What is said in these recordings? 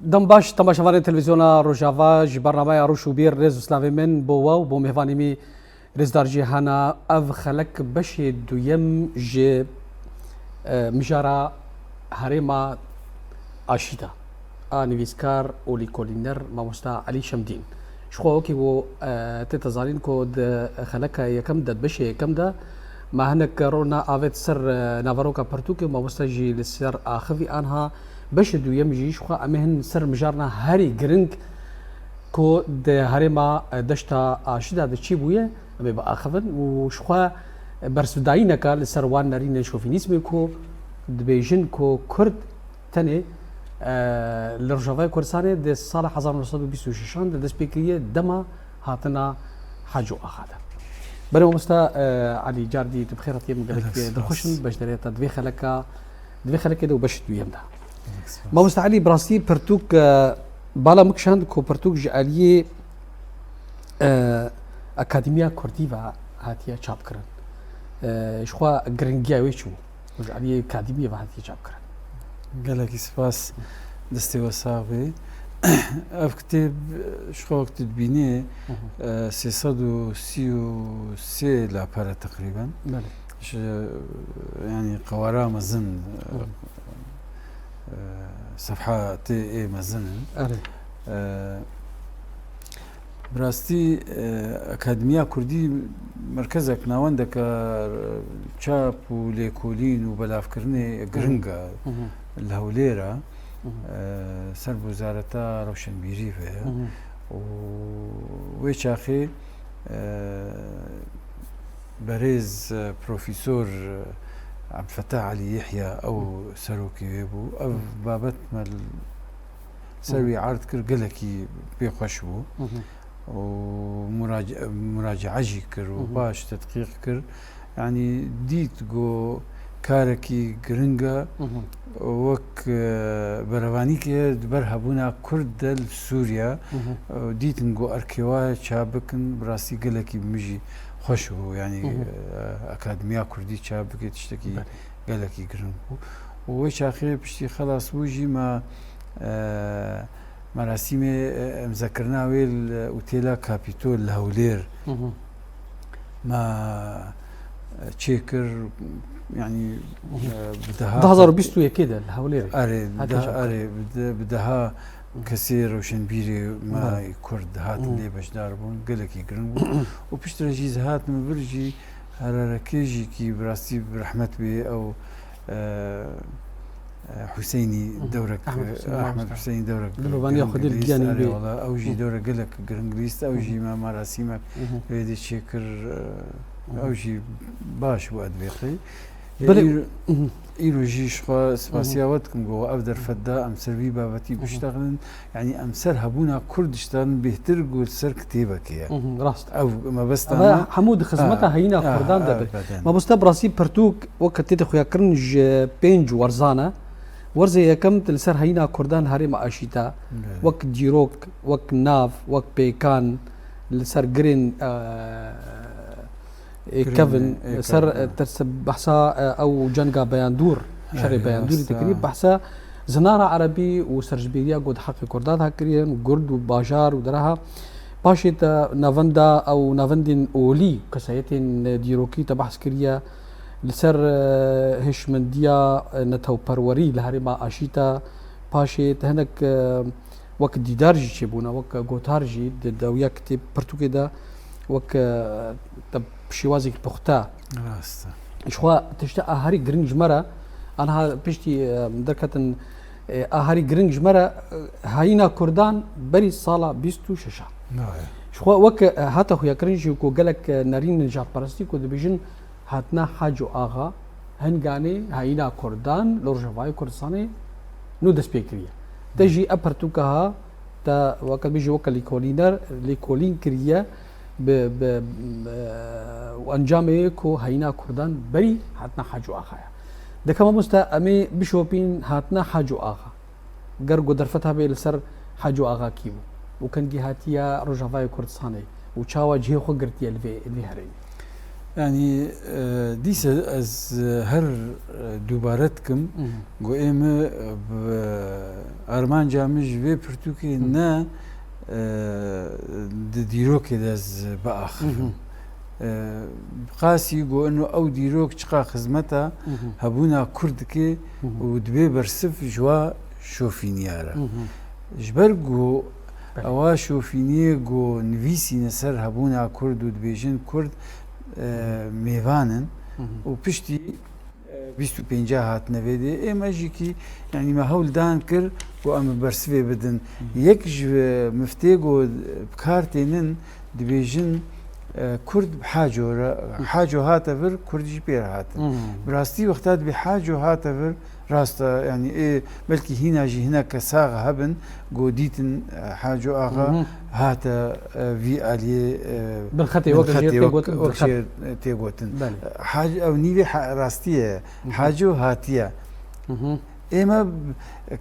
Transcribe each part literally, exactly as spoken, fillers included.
Dem baş, temaşevanên Televîzyona Rojava, ji bernameya Rûş û Bîr rêz û slavê min bo we û bo mêvanê me rêzdar jî hena. Ev xelek beşê duyem ji, e, mijara herêma Aşîta a nivîskar û lîkolîner mamosta Elî Şemdîn. Ji xwe wekî ku, e, tê te zanîn ku di xeleka yekem de, di beşê yekem de me hinek rona avêt ser, e, naveroka pirtûkê, mamosta jî li ser axivî anha beşê duyem jî ji xwe em ê hin ser mijarna herî giring ku di herêma, e, deşta Aşî de çî bûye, em ê biaxivin û ji xwe bersivdayîneka li ser wan nerînên şovînîzmê ku dibêjin ku Kurd tenê, e, li Rojavayê Kurdistanê di sala hezar neh sed û bîst û şeşan de dest pê kiriye dema hatina Hacû Axa de. Belê mamosta, e, Elî, car dî tu bi xêr hatî, em gelek dilxweş in beşdariyeta di vê xeleka, di vê xelekê de û beşê duyem de. Gelek spas. Mamosta Elî, bi rastî pirtûk, e, bala min kişand ku pirtûk ji aliyê, e, Akademiya Kurdî ve hatiye çapkirin. E, ji xwe giringiya wê çi bû? Ji aliyê akademiyê ve hatiye çapkirin. Gelekî spas. Destê we sax be. Ev kitêb, ji xwe wek tu dibînî, Hı hı. e, sê sed û sî û sê lapare teqrîben. Belê. Ji, yanî qewara mezin, e, Hı. e, sefhatê ê mezin in. Erê. E, Bi rastî, e, Akademiya Kurdî merkezek, nawendeke çap û lêkolîn û belavkirinê giring e. Hı hı. Li Hewlêr e. Hı hı. E, ser bi Wezareta Rewşenbîrî ve ye. Hı hı. Û wê çaxê, e, berêz, e, Profesor, e, Ebdulfetah Elî Yehya ew Hı. serokê wê bû. Ev Hı. babet me li ser Hı hı. wî erd kir, gelekî pê xweş bû. Hı hı. Û murac-, muracaa jî kir û Hı hı. baş tedqîq kir. Yanî dît ku karekî giring e. Hı hı. Wek, e, berevanîkê di ber hebûna Kurd de li Sûriye, Hı hı. e, dîtin ku erkê wa çap bikin, bi rastî gelekî bi min jî xweş bû. Yanî, Hı hı. e, Akademiya Kurdî çap bike tiştekî Belê. gelekî giring bû. Û wê çaxê piştî xelas bû jî me, e, merasîmê, e, îmzekirina wê li Otêla Kapîtol li Hewlêr Hı hı. me, e, çêkir, yanî, Hı hı. e, bi deha Di hezar û bîst û yekê de li Hewlêrê Erê, hatiye de, çapkirin. erê, bi de, bi deha Hı hı. kesê rewşenbîrê me Belê. Kurd hatin Hı. lê beşdar bûn, gelekî giring bû. Û piştre jî ez hatim vir jî hererekê jî kî bi rastî bi rehmet bê ew, e, e, Huseynî Hı hı. dewrek, Ahmet Huseynî Ahmet mamosta. Huseynî dewrek Dilovaniya giring Xwedê li lîst, giyanî erê bê. wala, ew jî Hı. dewrek gelek giring lîst, ew Hı hı. jî me merasîmek Hı hı. wê dê çêkir, e, Hı hı. ew jî baş bû, ez dibêjim. Belê. Îro, Hı hı. îro jî ji xwe Hı hı. spasiya we dikim ku ev derfet da em ser vî babetî Hı hı. biştexilin. Yanî em ser hebûna Kurdistan bêhtir ku li ser kitêbekê ye. Hı hı, rast. Ev mebesta Eve me. hemû di xizmeta Ha, heyîna ha, Kurdan de ha, be. beden. Mamoste, bi rastî pirtûk weke tê de xuyakirin ji pênc werzan e. Werzê yekem li ser heyîna Kurdan herêma Aşîta. Belê. Wek dîrok, wek nav, wek pêkan, li ser girên, e, ê Girên kevin, ê ser, kevin, e, ha. ters behsa, e, ew cenga Beyandûr, şerê Erê, Beyandûrî rast, dikirî, ha. behsa zinara erebî û serjibêriya ku di heqê Kurdan de kiriye, gund û bajar û deraha. Paşê te navenda ew navendên olî, kesayetên dîrokî te behs kiriye, li ser, e, hişmendiya, e, netewperwerî li herêma Aşîta. Paşê te hinek, e, wek dîdar jî çêbûne, wek gotar jî di dawiya kitêb pirtûkê de wek, e, te şêwazek puxte. Rast e. Ji xwe tişta a herî giring ji me re, anha piştî, e, derketin, e, a herî giring ji me re, e, heyîna Kurdan berî sala bîst û şeş a. Nayê. Ji xwe wek, e, hate xuyakirin jî ku gelek, e, nerîn nijadperestî ku dibêjin, Hatina Haco Axa, hinganê heyîna Kurdan li Rojavayê Kurdistanê nû dest pê kiriye. Te jî ev pirtûka ha, te weke bêjî weke lêkolîner, lêkolîn kiriye bi, bi, bi, û encamê ku heyîna Kurdan berî hatina Haco Axa ye. Deke mamoste, em ê bişopîn hatina Haco Axa. Ger ku derfet hebê li ser Haco Axa kî bû û kengî hatiye Rojavayê Kurdistanê û çawa cihê xwe girtiye li vê, li vê herêmê? Yanî, e, dîse ez, e, her, e, dubare dikim, Mhm. ku ê min, e, bi, armanca min ji vê pirtûkê Mhm. ne, e, di dîrokê de ez biaxivim. Mhm. E, qasî ku ino ew dîrok çiqa xizmeta Mhm. hebûna Kurd dike Mhm. û dibe bersiv ji wa şofîniya re. Mhm. Ji ber ku Belê. ewa şofîniyê ku nivîsîne ser hebûna Kurd û dibêjin Kurd, e, mêvan in Mhm. û piştî, e, bîst û pênca hatine vê dê. Ê me jîkî, yanî me hewl dan kir ku em bi bersivê bidin. Mhm. Yek ji miftê ku bi kar tênin dibêjin, e, Kurd bi Haco re, Hı. Haco hate vir, Kurd jî pê re hatin. Hı. Bi rastî wexta dibê Haco hate vir, rast e, yanî ê belkî hîna jî hineke sax hebin, ku dîtin, e, Haco Axa Hı hı. hate, e, vî aliyê, e, Bin xetê, bin wek xetê, jê tê wek, gotin, wek bin xet. jê tê gotin. Belê. Hac-, ew nîvê ha-, rastî ye. Hı hı. Haco hatiye. Hı hı. Ê me,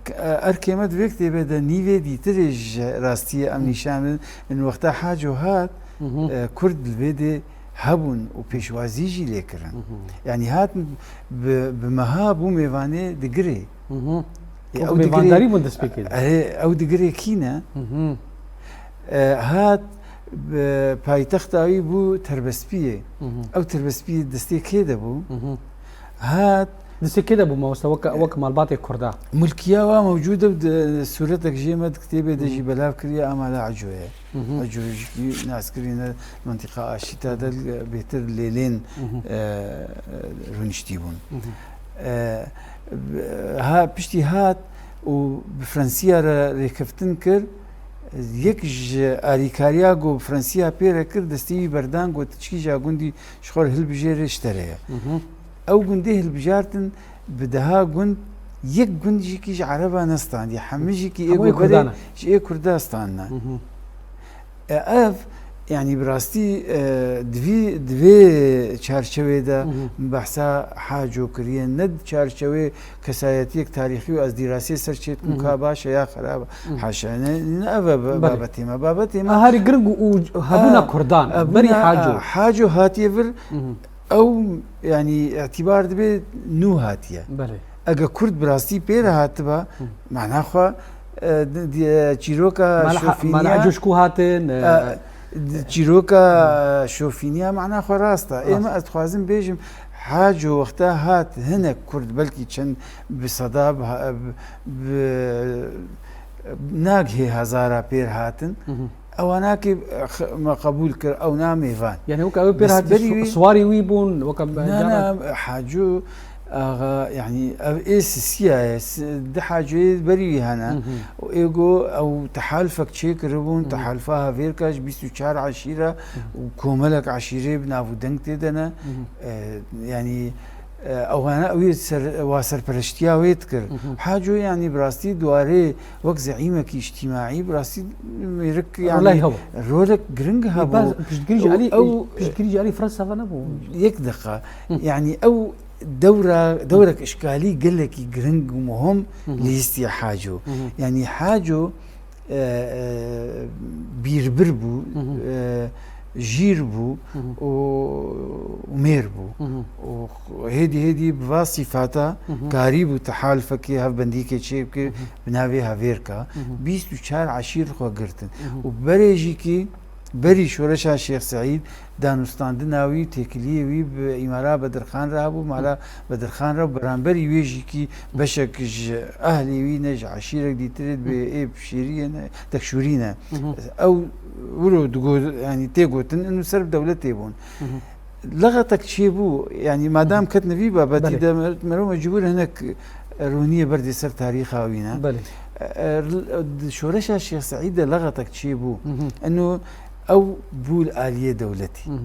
k-, erkê me di vê kitêbê de nîvê dîtirê ji rastiyê em Hı. nîşan bidin. Min wexta Haco hat, Hı hı. e, Kurd li vê dê hebûn û pêşwazî jî lê kirin. Hı hı. Yanî hat bi, bi meha bû mêvanê digirê. Hı hı. Ê, Wek ew digirê, mêvandarî bûn destpêkê. Erê, ew digirê kî ne? Hı hı. E, hat bi paytexta wî bû Terbestbiyê. Hı hı. Ew Terbestbiyê destê kê de bû? Hı hı. Hat Destê kê de bû mamoste, wek, wek malbatê Kurda? Mulkiya wa mewcûd e, di sûretek jê me di kitêbê de Hı hı. jî belav kiriye, a mala Eco ye. Hı hı. Eco jî nas kirîne, mintîqa Aşîta de bêtir lêlên, Hı hı. e, rûniştî bûn. Hı hı. E, ha, piştî hat û bi Fransiya re rêkeftin kir, yek ji alîkariya ku bi Fransiya pê re kir, destê wî berdan, got, "Çikî ja gundî ji xwe re hilbijêre ji te re ye." Hı hı. Ew gundê hilbijartin, bi deha gund, yek gund jîkî ji Ereba nestandiye. Hemî jîkî ê Hemû ê goberê Kurdan e. ji ê Kurda standine. Hı hı. E, ev, yanî bi rastî, e, di vî, di vê çarçevê de Hı hı. behsa Haco kiriye, ne di çarçevê kesayetiyek tarîxî û ez dîrasê ser çê dikim Hı hı. ka baş e ya xerab e. Hı. Haşa, ne, ne ev e ba-, Belê. babetê me. Babetê me, A, herî giring û, û hebûna a, Kurdan, hebûna, berî Haco. a, Haco hatiye vir, Hı hı. Ew, yanî, îtîbar dibe nû hatiye. Belê. Eger Kurd bi rastî pê re hatiba, Hı. mana xwe, e, di, di, çîroka Mala ha-, şofîniya, mala Eco ji ku hatin, e, e, di, çîroka şofîniya mana xwe rast e. Ê Rast. me, ez dixwazim bêjim, Haco wexta hat hinek Kurd, belkî çend bi seda, bi, bi, bi nagihê hezara pê re hatin. Hı hı. Ewa nakê, x-, me qebûl kir, ew na mêvan. Yani wek ew pê Bes re hatî berî su-, wî suwarî wî bûn, wek em Na, cara na, Haco axa, yani ev ê sisiya ye, si-, di Hacoyê berî wî hene. Hı hı. Û ê go ew tehalfek çêkiribûn, Hı hı. tehalfa Havêrka ji bîst û çar eşîra Hı hı. û komelek eşîrê bi nav û deng tê de ne. Hı hı. E, yani, e, ew hene ew ê ser, wa serpereştiya wê dikir. Hı hı. Haco yani bi rastî di warê wek zeîmekî îctîmaî, bi rastî mêrik, Rolek yani, hebû. rolek giring Ê, hebû. baz-, piştgirî ji Û alî, ew piştgirî ji alî Fransa ve nebû. Yek deqa. Hı. Yani ew dewra, dewrek işgalî gelekî giring û muhim Hı hı. lîstiye Haco. Hı hı. Yani Haco, e, e, bîrbir bû, Hı hı. e, jîr bû Hı hı. û, û mêr bû. Hı hı. Û hêdî hêdî bi va sîfata Hı hı. karî bû tehalfekê hevbendîkê çêbike Hı hı. bi navê Havêrka. Hı hı. Bîst û çar eşîr xwe girtin. Hı hı. Û berê jî kî berî şoreşa Şêx Seîd, danûstandina wî, têkiliyê wî bi îmara Bedirxan re hebû, mala Hı. Bedirxan re, beramberî wê jî kî beşek ji ehlê wî ne, ji eşîrek dîtirê Hı. dibê ê pişêriyê ne, dekşûrî ne. Hı hı. Ew wilo digot, yani tê gotin, inu ser bi dewletê bûn. Hı hı. Lexetek çêbû, yani madam Hı hı. ketine vî babetî Belê. de mer-, mero mecbûr hinek roniyê berdê ser tarîxa wî ne. Belê. E, e, di şoreşa Şêx Seîd de lexetek çêbû. Hı hı. Eno ew bû li aliyê dewletî. Hı hı.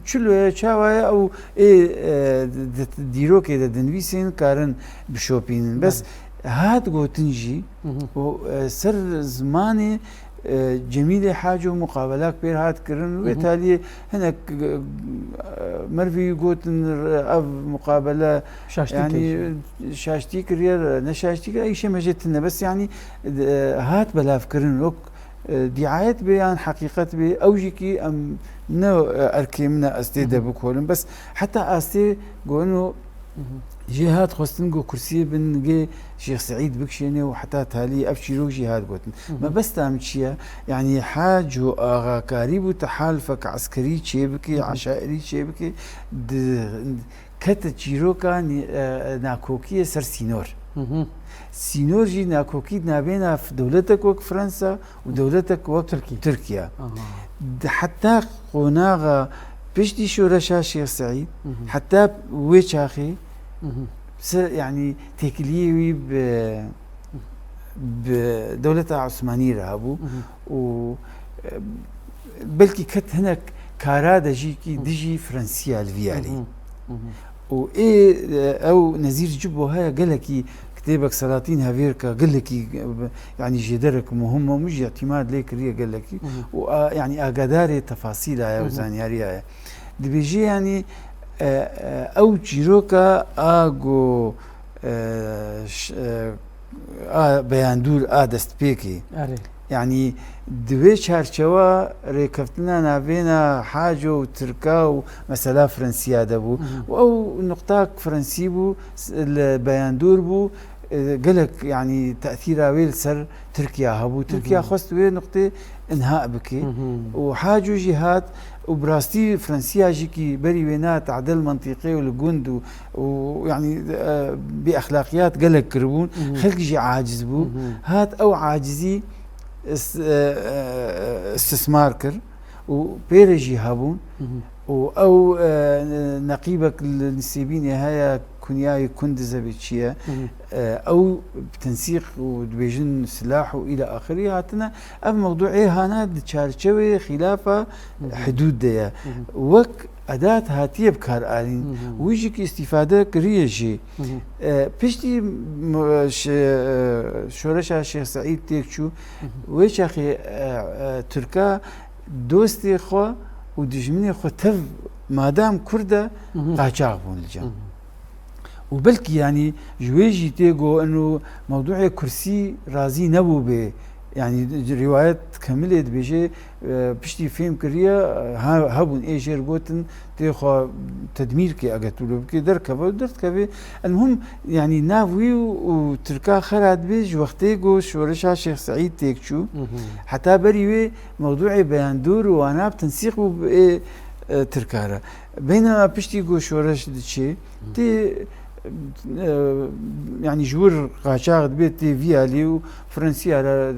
Çilo ye, çawa ye, ew ê, e, di, di dîrokê de dinivîsên karin bişopînin. Bes Belê. hat gotin jî Hı hı. û, e, ser zimanê, e, Cemîlê Haco muqabelak pêr hat kirin. Hı hı. Wê taliyê hinek, e, mervî gotin, ev muqabele Şaştî yani kir. şaştî kiriye, ne şaştî kiriye, îşe mecê tine. Bes yani, e, hat belav kirin. Wek e, diayet bê yan heqîqet bê, ew jî kî em ne, e, erkê min e ez tê de bikolim. Bes heta astê go ino jê hat xwestin go kursiyê bin gê Şêx Seîd bikişêne û heta talî ev çîrok jî hat gotin. Mebesta min çi ye? Yanî hac û axakarî bû, tehalufek eskerî çêbikê, eşairî çêbikê, di, kete çîroka nî-, e, nakokiyê ser sînor. Sînor jî nakokî nabêna f-, dewletek wek Fransa û dewletek wek Tirkiye. Tirkiye. Aha. Di heta qonaxa piştî şoreşa Şêx Seîd, heta wê çaxê se-, yanî têkiliyê wî bi, bi dewleta Osmanî re hebû û, e, belkî ket hinek kara de jî kî dijî Fransiya li vî alî. Û ê, e, ew Nezîr Cibo heye, gelekî kitêbek Selatîn Hevêrka, gelekî, e, yanî jêderek muhim e, min jî îtîmad lê kiriye gelekî. Û a, yanî agadarê tefasîla ye û zanyariya ye. Dibêje yanî, e, e, ew çîroka a go, e, ş-, e, a beyandûr a destpêkê. Erê. Yanî di wê çarçewa rêkeftina navêna Haco û Tirka û mesela Fransiya de bû. Û ew nuqtak Fransî bû, s-, li beyandûr bû, e, gelek, yanî, tesîra wê li ser Tirkiya hebû. Tirkiya xwest wê nuqtê inha bike. Û Haco jî hat û bi rastî Fransiya jî kî berî wê na tadel mentîqê û li gund û, û, yanî, e, bêexlaqiyat gelek kiribûn. Xelk jî aciz bû. Hat ew acizî is-, e, e, istismar kir û pê re jî hebûn. Û ew, e, neqîbek li Nisêbînê heye, kunyayê Kundiz e bê çi ye. E, ew bi tensîq û dibêjin silah û île axirî hatine. Ev mewduê hana di çarçewê xîlafa hidûd de ye. Wek edat hatiye bi kar alîn. Wî jî kî îstîfade kiriye jî. E, piştî m-, şe-, e, şoreşa Şêx Seîd têk çû, wê çaxê, e, e, Tirka dostê xwe û dijminê xwe tev madam Kurd e, qaçax bûn li cem. Û belkî, yanî, ji wê jî tê go eno mewduê kursî razî nebû bê. Yanî, rîwayet Kemilê dibêje, e, piştî fêm kiriye, e, ha-, hebûn ê jêr gotin, tê xwe tedmîr kê, eger tu li bikê, derkeve û derdikeve. Elmuhim, yanî, nav wî û, û Tirka xera dibê ji wextê go şoreşa Şêx Seîd têk çû. Heta berî wê mewduê beyandûr û wana bi tensîq bû bi ê, e, Tirka re. Beynema piştî ku şoreş diçê, tê, e, yanî ji wir qaçax dibe, tê vî alî û Fransiya re, e,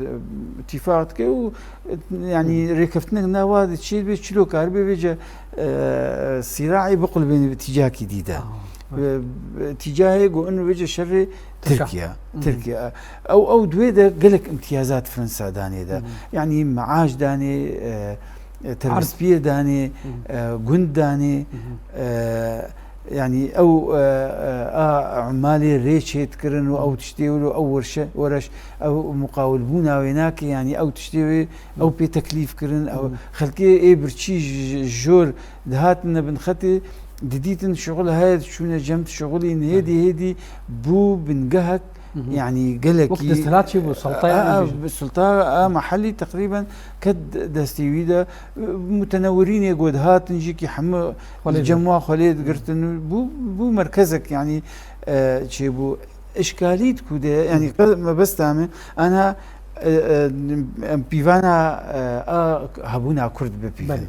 îtîfaq dike û, e, yanî rêkeftinek nava diçê dibe, çilo karibe vêce, e, sîraê biqulbêne bi tîcakî dî de. Bi, bi tîcahê ku ino vêce şerê Tirkiye. Tirkiye. Ew, ew di wê de gelek imtiyazat Fransa danê de. Yanî meaş danê, e, e, terbistbiyê danê, e, gund danê, e, yanî ew, e, e, a emalê rê çêdikirin û ew tiştê wilo, ew werşe-, wereş, ew muqawilbûna wê nake, yanî ew tiştê wê, ew pê teklîf kirin, ew xelkê ê birçî ji, ji jor dihatine bin xetê, didîtin şixul heye, diçûne cem dişixulîn, hêdî, hêdî bû bingehek, yanî gelekî Wek desthilat çêbû, sultaya a, a, sulta a mehellî teqrîben ket destê wî de, mutenewirînê ku dihatin jî kî hemû Xwelê cem wa xwelê digirtin. Bû, bû merkezek, yanî, e, çêbû. Îşkalî di ku de, yanî, qe-, mebesta me, ana, e, e, em pîvana, e, a hebûna Kurd bipîvin. Belê.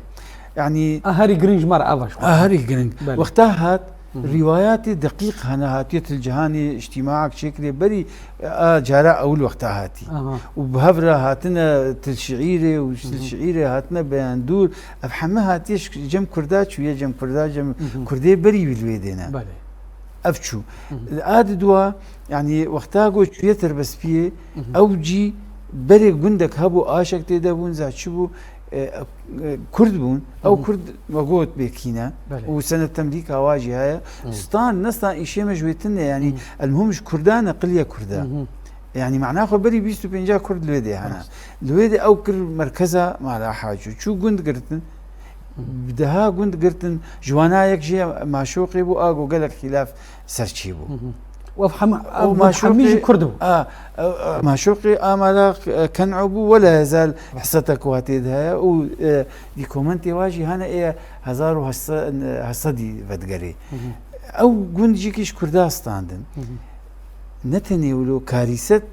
Yanî, A herî giring ji me re ava ji xwe. A herî giring. Belê. Wexta hat, rîwayatê deqîq hene hatiye til cihanê îctîmaak çêkirê berî, e, a cara ewil wexta hatî. Aha. Û bi hev re hatine til şiîrê û til şiîrê hatine beyandûr. Ev heme hatiye ji cem Kurda çûye, cem Kurda, cem Kurdê berî wî li wê dêne. Belê. Ev çû. A di dua, yanî wexta ku çûye terbestbiyê, ew cî berê gundek hebû, aşek tê de bûn, za çi bû, e, e, Kurd bûn. Ew Kurd me got bêkî ne. Belê. Û sened temlîka wa jî heye. Stan, nestan îşê me ji wê tune, yanî elmuhim ji Kurda ne, qiliye Kurda. Yanî mana xwe berî bîst û pênca Kurd li wê dê hene. Rast. Li wê dê ew kir merkeza mala Haco. Çû gund girtin. Bi deha gund girtin, ji wana yek jê Maşoqê bû, a ku gelek xîlaf ser çê bû. Û ev hem-, ev hemî jî Kurd bû. A, e, e, Maşûqî a mala, e, Ken'û bû, wela hezal hisetek wa tê de heye û, e, dî komentê wa jî hene ê hezar û heşt sed, heşt sedî vedigerê. Hı hı. Ew gund jî ki ji Kurda standin. Hı hı. Ne tenê wilo karîset,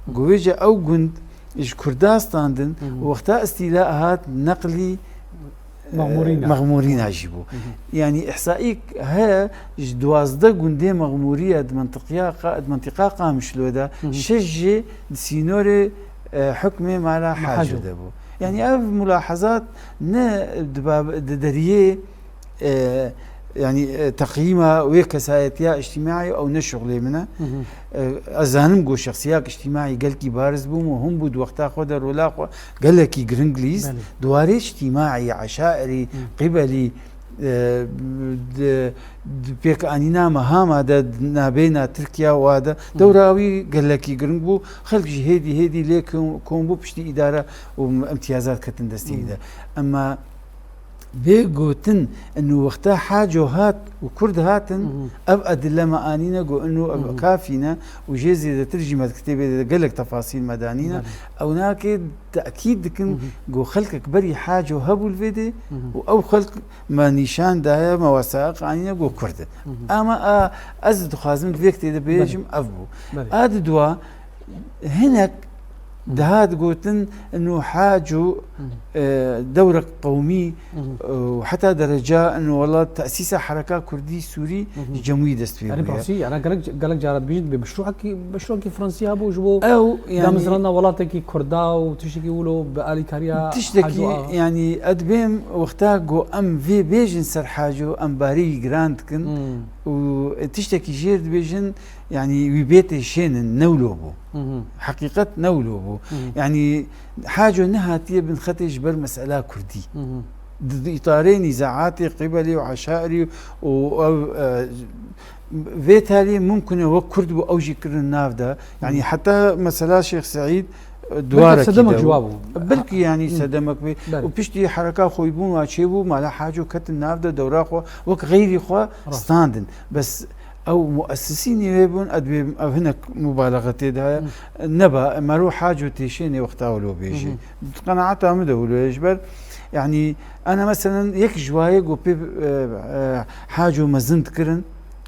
Hı. ku vêce ew gund ji Kurda standin, Hı hı. û wexta îstîla hat neqlî, Mexmûrîna. e, Mexmûrîna jî bû. Hı hı. Yanî îhsaîk heye ji duwazdeh gundê Mexmûriye di mintiqiya qa-, di mintiqa Qamişlo de, Hı hı. şeş jê di sînorê, e, hukmê mala Haco. Haco de bû. Yanî ev mulahezat ne di bab-, di deriyê, e, yanî, e, teqyîma wê kesayetiya îctîmaî ew ne şuxlê min e. Hı hı. E, ez zanim ku şexsiyek îctîmaî gelkî bariz bûm û hûn bû di wexta xwe de rola xwe gelekî giring lîst. Belê. Di warê îctîmaî, eşairî, Hı. qîbelî, e, di, di pêkanîna mehama de di nabêna Tirkiye wa de Hı. dewra wî gelekî giring bû. Xelk jî hêdî hêdî lê kom, kom bû piştî îdare û imtiyazat ketin destê Hı. de. Ema vê gotin, inu wexta Haco hat û Kurd hatin, Hı hı. ev edille me anîne, got, inu ev Hı hı. kafî ne û jê zêdetir jî me di kitêbê de gelek tefasîl me danîne. Belê. Ew nake tekîd dikin, Hı hı. got, xelkek berî Haco hebû li vê dê Hı hı. û ew xelk me nîşan daye, me wesaiq anîne, got, Kurd in. Hı hı. Ama a, ez dixwazim di vê kitêbê de Belê. bêjim, ev bû. Belê. A di dua, hinek Hı. dihat gotin, inu Haco, Hı. e, dewrek qewmî, Hı hı. e, heta dereca inu wela tesîsa hereka kurdî sûrî Hı hı. ji cem wî dest pê Yanî bûye. Fransî, yanî gelek, gelek cara dibêjin, dibê meşrûekî, meşrûekî Fransî hebû ji bo Ew, yanî damezrana welatekî Kurda û tiştekî wilo bi alîkariya Haco Axa. Tiştekî, yanî ez dibêm wexta ku em vê bêjin ser Haco, em barî wî giran dikin Hmm. û tiştekî jêr dibêjin, yanî wî bê têşênin, ne wilo bû. Hı hı. Heqîqet ne wilo bû. Hı hı. Yanî Haco nehatiye bin xetê ji ber mesela Kurdî. Hı hı. Di, di îtarê nîzaatê qîbelî û eşairî û ew, e, vê talî mumkin e wek Kurd bû ew jî kirin nav de. Yanî Hı. heta mesela Şêx Seîd, e, Belkî duwarekî sedemek de ji wa bû. bû. Belkî yanî Hı. sedemek bê. Belê. Û piştî hereka xweyîbûn wa çêbû, mala Haco ketin nav de, dewra xwe wek xeyrî xwe Rast. standin. Bes ew muessisînê wê bûn, ez dibêm ev hinek mubalexe tê de heye. Hı. Neba, mero Haco têşênê wexta wilo bêjê. Hı hı. Di qenaeta min de wilo ye ji ber, yanî, ana meselen yek ji wayê ku pê, e, e, Haco mezin dikirin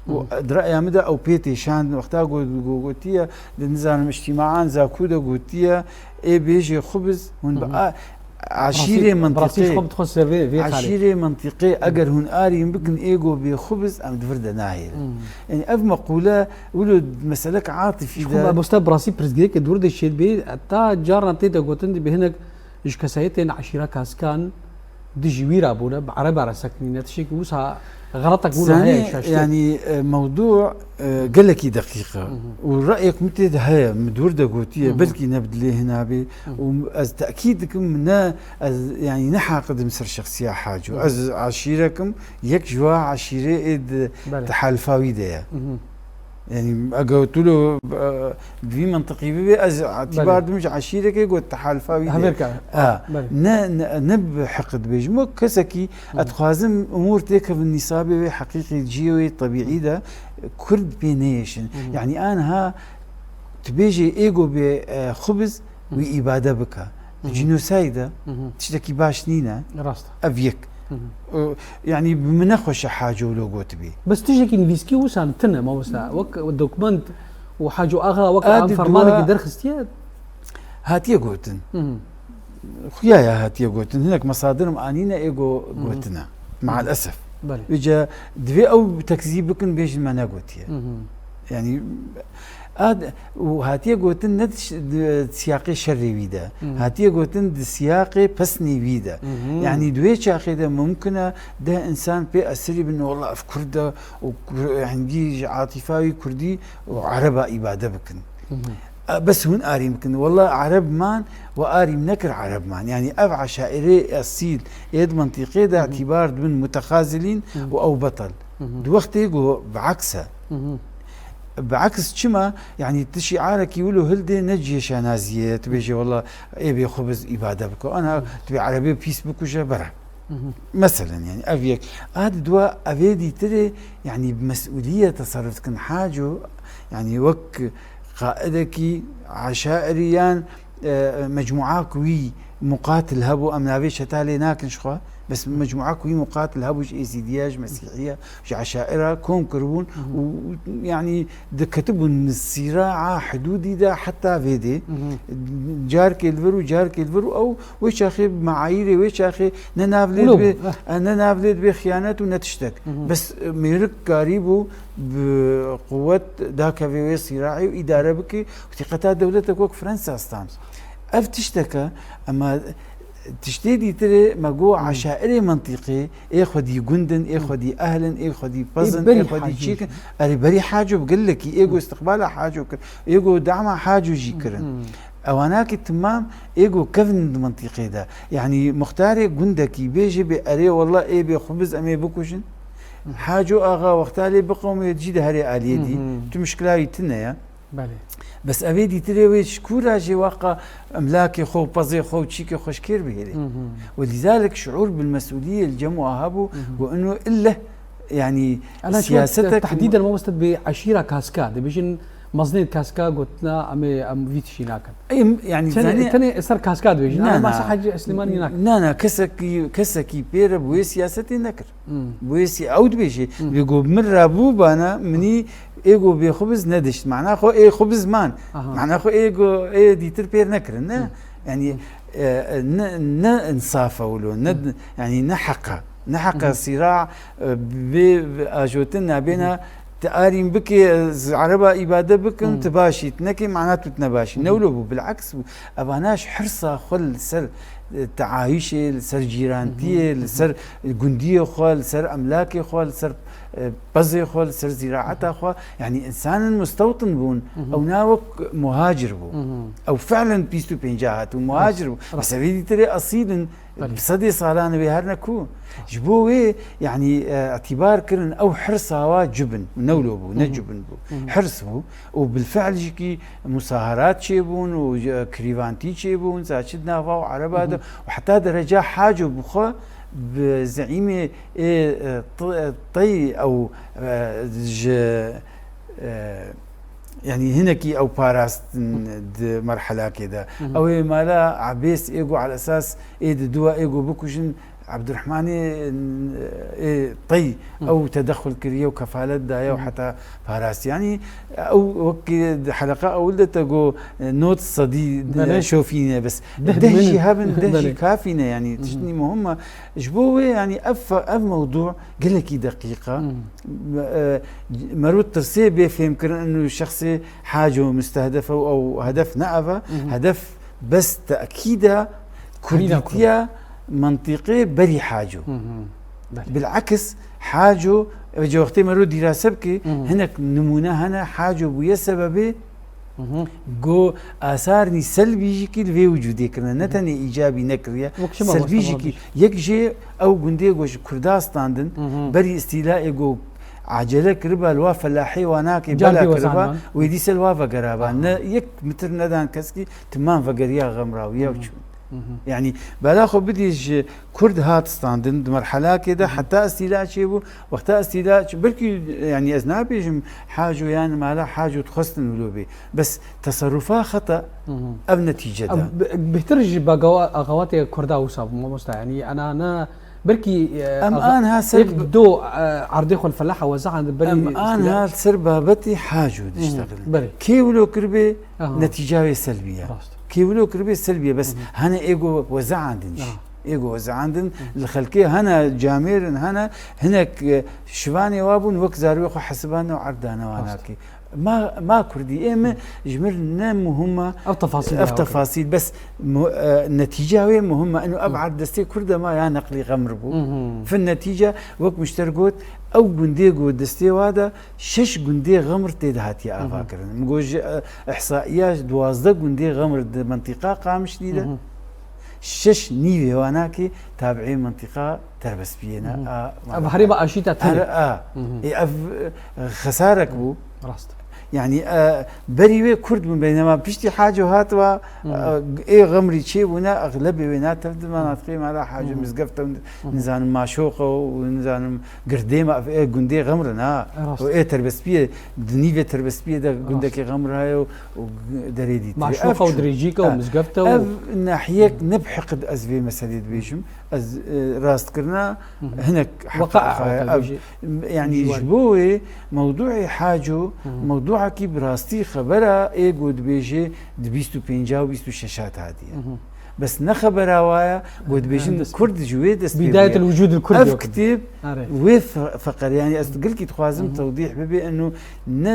û Hı hı. di reya min de ew pê têşandin. Wexta got, got, gotiye, di nizanim îctîmaan Zakû de gotiye, ê bêjê xwe biz, hûn bi Hı hı. a-, Eşîrê Birasî, birasî ji xwe mintîqê, bidixwe ser vê, vê xalê. eşîrê mintîqê, eger hûn arîn bikin, ê go bê xwe biz, em di vir de nahêlin. Hmm. Yanî ev meqûle wilo meselek atifî Ji xwe de. Mamoste birasî pirsgirêkê dûr de şêt bê, heta carna tê de gotin, dibê hinek ji kesayetên eşîra Kasikan dijî wî re bûne, bi Ereba re sekinîne, tiştekî wisa Xelatek wilo heye Zanî, şaştê. yanî, e, mewdû, e, gelekî deqîq e. Hı hı. Û reyek min tê de heye, min dûr de gotiye, Hı hı. belkî ne bi dilê hina bê. Hı. Û ez tekîd dikim, min ne, ez, yanî, ne haqid im ser şexsiya Haco. Hı hı. Ez eşîrek im, yek ji wa eşîrê ê di, Belê. di halifa wî de ye. Hı hı. Yanî, eger tu lo, e, di vî mintiqî bibê, ez îtibar Belê. dim ji eşîrekê got, te halifa wî de. Hevêrka. Ha, Belê. ne, ne, ne bi heq dibêjim. Wek kesekî, Hı. ez dixwazim umûr têkevin nîsabê wê heqîqî cihê wê tebîî de, Kurd pê neyêşin. Hı. Yanî, aniha tu bêjê êgo bê, e, xubiz, Hı. wî îbade bike. Hı hı. Cînosayd e, Hı hı. tiştekî baş nîne. Rast e. Ev yek. Hı hı. O, yanî bi min nexweş e Haco wilo gotibî. Bes tiştekî nivîskî wisa tune, mamosta. Wek dokument û Haco Axa wek A an di fermanekî dua derxistiye? Hatiye gotin. Hı hı. Xuya ya hatiye gotin. Hinek mesadirim anîne êgo Hı hı. gotine. Meal esef. Belê. Vêca divê ew tekzîb bikin, bêjin me negotiye. Hı hı. Yanî, ad-, û hatiye gotin ne di ş-, di siyaqê şerê wî de. Hı. Hatiye gotin di siyaqê pesnê wî de. Hı hı. Yanî di wê çaxê de mumkin e deh insan pê esirî bin, wela ev Kurd e û Kur-, hingî ji atîfa wî Kurdî û Ereba îbade bikin. Hı hı. E, bes hûn arîm bikin. Wela Ereb man, we arîm nekir Ereb man. Yanî ev eşairê esîl ê di mintîqê de Hı hı. îtîbar dibin mutexazilîn Hı hı. û ew betel. Hı hı. Di wextê ku bi eks e. Hı hı. Bi eks çima? Yanî tu şiarekî wilo hildê ne cihê şanaziyê ye, tu bêjê, "Wela ê bê xwe biz îbade bike." Ana Hı. tu bê erebê pîs bikuje, bere. Hı hı. Meselen, yanî ev yek. A di dua, ev ê dîtirê, yanî bi mesûliyê teserruf dikin. Haco, Yani wek qaidekî eşairî yan, e, mecmuak wî muqatil hebû, em navê çeta lê nakin ji xwe, bes mecmuak wî muqatil hebû ji Êzîdiya, ji Mesîhiya, ji Eşaira kom kiribûn û, yani, diketibûn sîraa hidûdî de heta vê dê. Carkê li vir û carkê li vir û ew wê çaxê bi meayîrê wê çaxê ne nav lê Wilo dibê, bû, eh. e, ne nav lê dibê xiyanet û ne tiştek. Bes, e, mêrik karîbû bi quwet dakeve wê sîraê û îdare bike û tîqeta dewletek wek Fransa stand. Ev tiştek e, ema tiştê dîtirê me got, eşairê mintîqê, ê xwedî gund in, ê xwedî ehl in, ê xwedî pez in, berî ê xwedî Haco çîk in. Erê, berî Haco bi gelekî, ê got istiqbala Haco kir, ê got dama Haco jî kirin. Ewanakî timam ê got kevin di mintîqê de. Yanî muxtarê gundekî bêjê bê erê wela ê bê xwe biz em ê bikujin. Haco axa wexta lê biqewimê cî de herê aliyê dî. Tu mişkila wî tune ye. Belê. Bes ev ê dîtirê wê ji kû re jê waqa emlakê xwe û pezê xwe û çîkê xwe ji kêr bihêlê. Welîzalik şiûr bil mesûliyê li cem wa hebû, got ino illeh, yanî Ana siyasetek tehdîden mamoste bi eşîra Kaska, dibêjin mezinên Kaska gotina em ê, em vî tişî nakin. Em, yanî Tenê, zanî tenê ser Kaska dibêjin. Na, Ama na. masa Hacı Slimani nakin. Na, na, kesekî, kesekî pê re bi wê siyasetê nekir. Bi wê sî-, ew dibêje, Hmm. bê go min rabû bana, minî ê go bê xwe biz nedişt. Mana xwe ê xwe biz man. Aha. Mana xwe ê go ê dîtir pêr nekirin, ne? Hmm. Yani, Hmm. e, e, ne, ne insaf e wilo, ne, Hmm. yani ne heq e. Ne heq e Hmm. sîra, e, bê, bê ajotin nabêna Hmm. tu arîn bikê, e, z-, ereba îbade bikin, Hmm. tu başî, tu nekê, mana tu ne başî. Ne Hmm. wilo bû, bilaks bû. Evana ji hirsa xwe li ser, e, teayişê, li ser cîrantiyê, Hı hı. li ser gundiyê xwe, li ser emlakê xwe, li ser, e, pezê xwe, li ser zîraeta xwe. Yani insanên mustewtin bûn. Hı hı. Ew na wek muhacir bû. Hı hı. Ew fiilen bîst û pênc hatibû, muhacir bû. Rast. Bes ev ê dîtirê esîl in, Belê. bi sedê salan wê her ne ku. Ji bo wê, yani, e, îtibar kirin ew hirsa wa cibin. Ne wilo bû, ne Hı hı. cibin bû. Hı hı. Hirs bû. Û bilfiil jî kî musaharat çêbûn û, e, kirîvantî çêbûn, za çi di nava û ereba de. Hı hı. Û heta dereca Haco bi xwe bi zeîmê ê, e, t-, e, tey ew, e, ji, e, yani hinekî ew parastin di merhelakê de. Hı hı. Ew ê mala Ebês ê got ala esas ê di dua ê got bikujin, Ebdurrehmanê, ê, tey, Hı. ew tedexul kiriye û kefalet daye û Hı. heta parastî. Yanî, ew wekî di heleqa ewil de te got, e, nod sedî, e, Belê. şofîne bes. Deh Deh jî min. hebin, deh jî Belê. kafî ne, yanî, Hı hı. tiştî muhim e. Ji bo wê, yanî, ev fe-, ev mewdû gelekî deqîq e. Hı. E, merû tirsê bê fêmkirin inu şexsê Haco mustehdef e û ew hedef ne ev e. Hı hı. Hedef bes tekîda Herî da kurdîtiya mentiqê berî Haco. Hı hı. Belê. Bilakis Haco, ev cewextê mero dîrase bike, Hı hı. hinek nimûne hene Haco bûye sebebê Hı hı. go asarnî selbî jî kî li vê wicûdê kirine. Ne Hı hı. tenê îcabî nekiriye, Wek çima selbî jî kî. Yek jê ew gundê go ji Kurda standin, Hı hı. berî îstîlaê go acele kiriba li wa felahê wa nake Car bela bê kiriba, wezan man. wê dîse li wa vegeraba. Aha. Ne yek mitir nedan keskî, Timan vegeriya xemrawiya û Hı hı. çûn. Hı hı. Yanî bela xwe bidî ji Kurd hat standin di merhelakê de Hı hı. heta îstîla çêbû. Wexta îstîla çi-, belkî, yanî ez nabêjim Haco yan mala Haco dixwestin wilo bê. Bes teserufa xeta Hı hı. ev netîce da. Ev bi-, bêhtir ji bagawa-, axawatê Kurda wisa bû mamosta. Yanî ana ne Belkî, e, Em axa-, anha ser yek bi- do, e, erdê xwe li felaha wezan di berî Em îstîla- anha ser babetî Haco Hı, diştexilin. belê. Kê wilo kiribê Aha. netîca wê selbî ye. Rast. Kê wilo kiribê selbî ye. Bes Hı hı. hene êgo wezeandin jî. Aha. Êgo wezeandin Hı. li xelkê hene camêrin hene hinek, e, şivanê wa bûn wek zarwê xwe hesibane û erdane Rast. wanakê. Ma, ma Kurdî, ê min, Hı. ji mir ne muhim e, Ev tefasîl ev ya, tefasîl, bes mu-, e, netîca wê muhim e. Eno ev Hı. erd destê Kurd e ma ya neqlî xemr bû. Hı hı. Fin netîca, wek mişter got, ew gundê got destê wa de şeş gundê xemr tê de hatiye Hı hı. ava kirin. Min got ji, e, ihsaiya duwazdeh gundê xemr di mintîqa Qamişlî de, Hı hı. şeş nîvê wanakê tabiê mintîqa Terbestbiyê ne, Hı hı. a, Ev herêma aşîta tenê. Her, a. Hı hı. Ê, ev, e, xesarek bû. Rast. Yani, e, berî wê Kurd bûn, beynema piştî Haco hat wa, e, ê xemrî çêbûne, exlebê wê na tev di manatiqê mala Haco, mizgefte û nizanim Maşoqa û nizanim Girdêma, ev ê gundê xemr in ha. Rast. Û ê terbestbiyê, di nîvê terbestbiyê de gundekê xemr heye û, û derê dîtirê. Maşoqa û dirêjîka û mizgefte û ev nahiyek ne bi heqid ez vê meselê dibêjim. Ez, e, rastkirina hinek heqê xwe ye. Ev, yani ji bo wê mewdûê Haco, mewdûekî bi rastî xebera ê ku dibêje di bîst û pênca û bîst û şeşa hatiye. Bes ne xebera wa ye, ku dibêjin Kurd ji wê dest pê bûye. Bidayet el-wucud el-Kurdi. Ev kitêb wê fe-, feqer, yani ez gelkî dixwazim tewdîh bibe, eno ne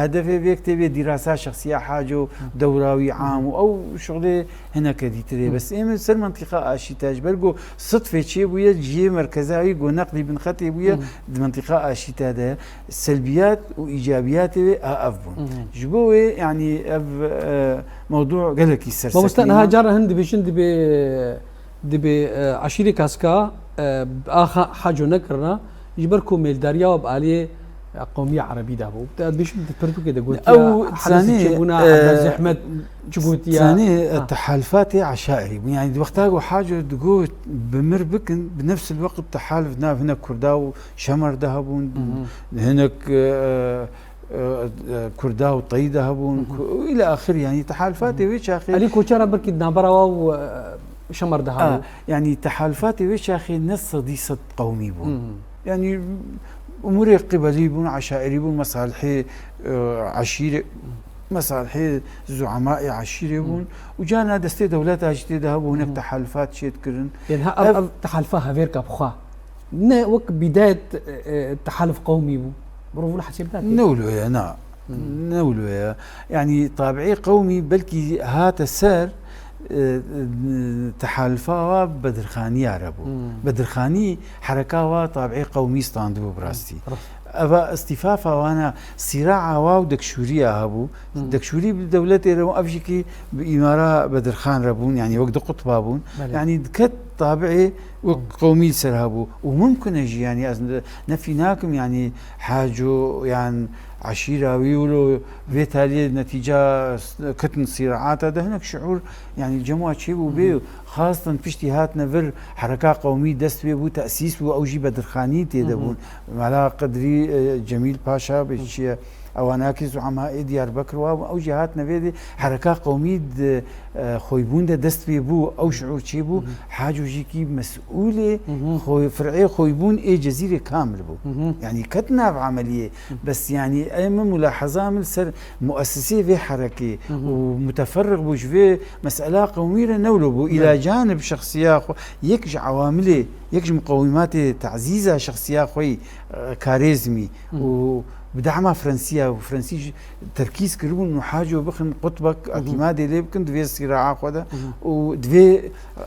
hedefê vê kitêbê dîrasa şexsiya Haco, dewra wî am û ew şixulê hineke dîtirê. Bes ê min ser mentiqa aşîta, ji ber ku sitfê çêbûye, cihê merkeza wî ku neqlî bin xetê bûye, di mentiqa aşîta de selbiyat û îcabiyatê wê a ev bûn. Ji bo wê, yani ev, e, mewdû gelekî sersekî. Mamoste, niha caran hin dibêjin dibê, dibê, e, eşîrê Kaska, e, a Ha-, Haco nekirina, ji ber ku mêldariya bi aliyê, e, qewmiya erebî de bû. Te dibêjin di pirtûkê de gotiya, ew, hedefê çêbûna, e, Ebdel Zehmet çi gotiya? Zanî, e, tehalfatê eşairî bûn. Yani di wexta ku Haco digot bi mir bikin, bi nefs el-weqt tehalif nav hinek Kurda û Şemer de hebûn, hinek, e, e, e, Kurda û Teyî de hebûn, ku-, û île axir, yani tehalfatê wê çaxê. Elî Koçera birkî di navbera wa û, e, Şemer de hebû. A, yani tehalfatê wê çaxê ne sedî sed qewmî bûn. Yani umurê qibelî bûn, eşairî bûn, mesalihê, e, eşîrê, mesalihê zuemayê eşîrê bûn. Û carna destê dewleta jî tê de hebû, hinek tehalifat çê dikirin. Yani ha, ev, ev, ev tehalfa hevêrka bi xwe ne wek bidayet, e, e, tehaluf qewmî bû. Mirov wilo hesêb nake. Ne wilo ye, na. Ne wilo ye. Yani tabiî qewmî belkî hate ser, e, e, tehalufa wa Bedirxaniya re bû. Bedirxanî hereka wa tabiî qewmî standibû bi rastî. Eva îstîfafa wana sîraa wa û Dekşûriya hebû. Dekşûrî bi dewletê re bû, ev jî kî bi îmara Bedirxan re bûn, yani wek du qutba bûn. Belê. Yani diket tabiî wek qewmî li ser hebû. Û mumkin e jî, yani ez ne, nefî nakim, yani Haco yan eşîra wî wilo vê taliyê netîca s-, ketin sîraata de hinek şiûr, yani cem wa çêbû bê, xastan piştî hatine vir hereka qewmî dest pê bû, tesîs bû, ew jî Bedirxanî tê de bûn. Mela Qedrî, e, Cemîl Paşa bê çi ye, ewanakî zuema ê Diyarbekir wa bûn, ew jî hatine vê dê hereka qewmî di, e, xoybûn de dest pê bû, ew şiûr çêbû, Haco jî kî mesûlê xwe-, fir'ê xoybûn ê Cezîrê kamil bû. Yani ket nav emeliyê. Bes yani em mulahaza min li ser muessisê vê herekê û muteferriq bû ji vê mesela qewmî re newlo bû. Belê. Îla canib şexsiya xwe yek ji ewamilê, yek ji muqewîmatê tazîza şexsiya xwe yî, e, Karêzmî û bi dema Fransiya û Fransî jî terkîz kiribûn û Haco bixin qutbek îtîmadê lê bikin di vê sîraa xwe de û di vê,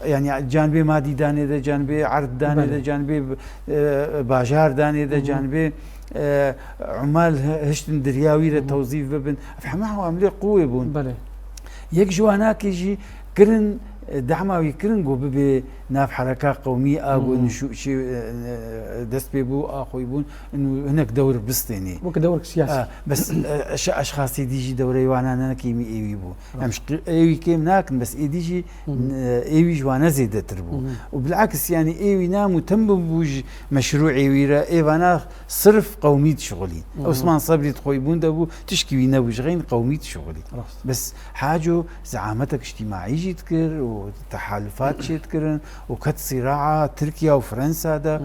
yani canibê Madî danê de, canibê Erd danê de, canibê, e, Bajar danê de, canibê, e, Umal hi-, hiştin derya wî re tewzîf bibin. Ev heme ewamilê quwê bûn. Belê. Yek ji wanakê jî kirin, e, dema wî kirin ku bibe nav hereka qewmî a ku nişû-, çi, e, e, dest pê bû, a xwe bûn, û hinek dewr bistênê. Wek dewrek siyasî. A, bes, e, eş-, eşxasê dî jî dewreyê wana ne kêmî êwî bû. Em ji qi-, êwî kêm nakin, bes êdî jî, e, êwî ji wana zêdetir bû. Û bilaks, yani êwî na mutem bû ji meşrûê wî re, ê vana sirf qewmî dişixulî. Osman Sebrî di xwîbûn de bû, tişkî wî nebû, ji xeyn qewmî dişixulî. Rast. Bes Haco zeametek îctîmaî jî dikir û tehalufat çê dikirin û ket sîraa Tirkiye û Fransa de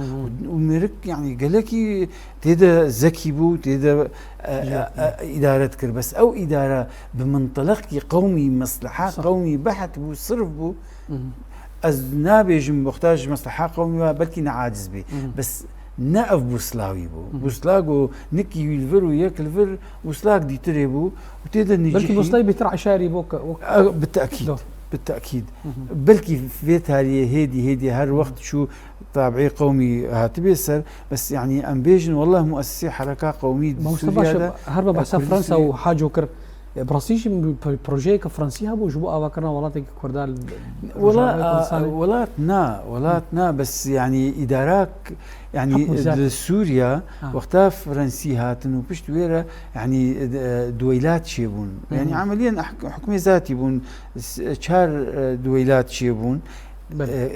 û, û mêrik, yani gelekî tê de zekî bû, tê de, e, e, e, îdare dikir. Bes ew îdare bi mintileqî qewmî, mesleha qewmî behet bû, sirf bû. Ez nabêjim muhtac mesleha qewmî wa, belkî ne aciz bî. Bes ne ev bûsla wî bû. Bûsla ku nikî wî li vir û yek li vir bûslak dîtirê bû û tê de Belkî nêcihî bûslayî bêtir eşarî bû ke, wek E, bi tekîd, Doğru. bi tekîd. Belkî vê tariyê hêdî, hêdî her wext çû tabiî qewmî hatibê ser, bes yani em bêjin, wellah muessisê hereka qewmî di Mamoste Sûriye Paşa, de, her be e, behsa Kurdistan Fransa û Haco kir. E, bi rastî jî pro-, projeyeke Fransî hebû ji bo avakirina welateke Kurda li, li Wela, Rojavayê a, Kurdistanê? Welat na, welat na, bes, yanî, îdarak, yanî, Hukm zat. Li Sûriya, Ha. wexta Fransî hatin û pişt wê re, yanî, e, duweylat çêbûn. Hı hı. Yanî, emeliyen huk-, hukmê zatî bûn, s-, çar, e, duweylat çêbûn. Belê. E,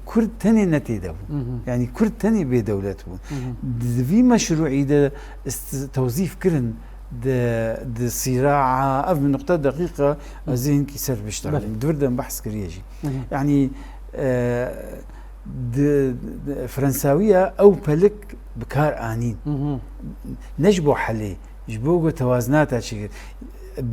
Kurd tenê ne tê de bû. Hı hı. Yanî, Kurd tenê bê dewlet bû. Hı hı. Di vî meşrûî de ist-, tewzîf kirin di, di sîraa, ev min nuqta deqîqa, Hı. ez ê hinkî ser biştexilîm. Belê. Di vir de em behs kiriye jî. Hı hı. Yanî, e, di, di Fransawiya ew pelik bi kar anîn. Hı hı. Ne ji bo helê, ji bo ku tewazinata çêkir.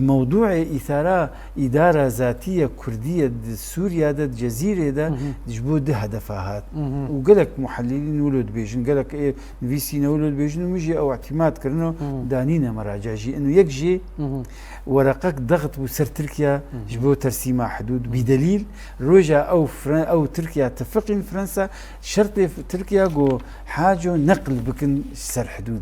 Mewdûê îtara, îdara zatî ye kurdî ye di Sûriya de, di Cezîrê de, Hı hı. ji bo du hedefa hat. Hı hı. Û gelek muhellilîn wilo dibêjin, gelek ê nivîsîne wilo dibêjin û min jî ew îtîmat kirino, Hı. danîne meraca jî. Ino yek jî Hı hı. wereqek dexit bû ser Tirkiye Hı hı. ji bo tersîma hidûd. Hı. Bîdelîl, roja ew Fran-, ew Tirkiye tifiqîn Fransa, şertê F-, Tirkiye got, Haco neqil bikin ser hidûd.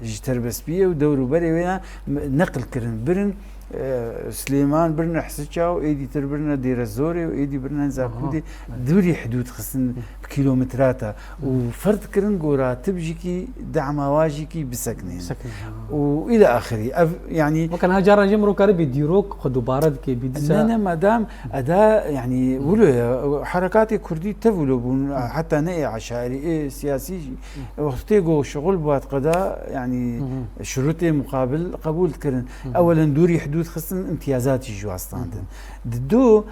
Ji Terbespiyê û dewr û berê wê ne, m-, neqil kirin. Birin, e, Silêman, birine Hisiça û êdî tir birine Dêrezorê û êdî birine Nizamkurdê. Aha. Dûrî hidûd xistin Hı. bi kîlometrata. Hı. Û ferz kirin ku ratib jîkî dema wa jîkî biseknên. Biseknên, ha. Û île axirî. Ev, yanî Weke niha caran jî mirov kare bê dîrok xwe dubare dike, bî dîsa Ne, ne, madam, eda, yanî, Hı. wilo ye. Herekatê kurdî tev wilo bûn. Hı. Heta ne ê eşairî, ê siyasî jî. Hı. Wextê ku şixul bi qeda, yanî, Hı hı. şurutê muqabil qebûl dikirin. Hı hı. Ewelen dûrî hidûd xistin, imtiyazatî ji wastandin. Hı hı. Di do,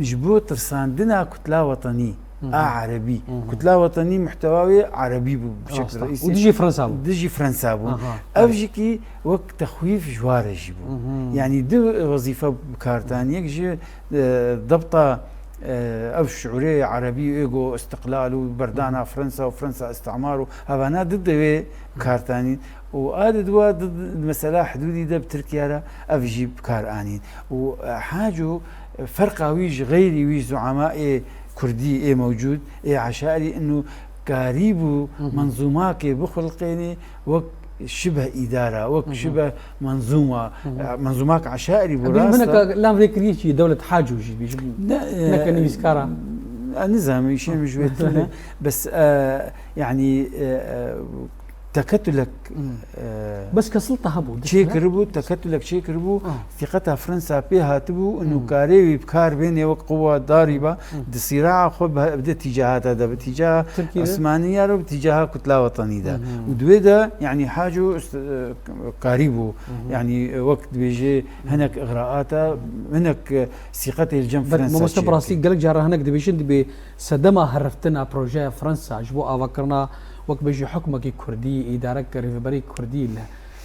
ji bo tirsandina Kutla Wetenî Hı hı. a Erebî. Hı hı. Kutla Wetenî muhtewa wê Erebî bû, bi Rast şekil e. reîsî. Û dijî Fransa bû. Dijî Fransa bû. Aha, Ev evet. jîkî wek texwîf ji wa re jî bû. Hı hı. Yanî du wezîfe bi kar dan. Yek ji, e, debta, e, ev şiûrê Erebî ê go istiqlal û berdana Hı hı. Fransa û Fransa istimar û hevana di divê Hı. kar tanîn. Û a di dua di, di mesela hidûdî de bi Tirkiye re ev jî bi kar anîn. Û, e, Haco, e, ferqa wî ji xeyrî wî zuama ê kurdî ê mewcûd, ê eşairî inu karî bû Hı hı. menzûmakê bixulqênê wek şibeh îdara, wek Hı hı. şibeh menzûma, Hı hı. e, menzûmak eşairî bû Em rast e. Hinek lan vê kirî çi dewlet Haco jî bî, ji Ne, e, neke nivîskara. e, nizam, îşê min ji wê tune. Bes, e, yanî, e, e, teketulek, Hmm. e, Bes kesilta hebû, çê diştine? kiribû, teketulek çê kiribû, Ah. sîqeta Fransa pê hatibû, û Hmm. nûkarê wî bi kar bênê wek quwa darî ba, Hmm. di sîraa xwe bi, bi di tîcahata de, bi tîcaha Tirkiyê de? Osmaniya re, bi tîcaha Kutla Wetenî de. Hmm. Û di wê de, yanî Haco ist-, e, karî bû, Hmm. yanî, e, wek dibêje, Hmm. hinek igraata, hinek, e, sîqetê li cem Belê, Fransa mamoste, çê bi rastî dike. gelek caran hinek dibêjin, dibê sedema heriftina projeya Fransa ji bo avakirina wek bêjî hukmekî kurdî, îdarek rêveberî kurdî li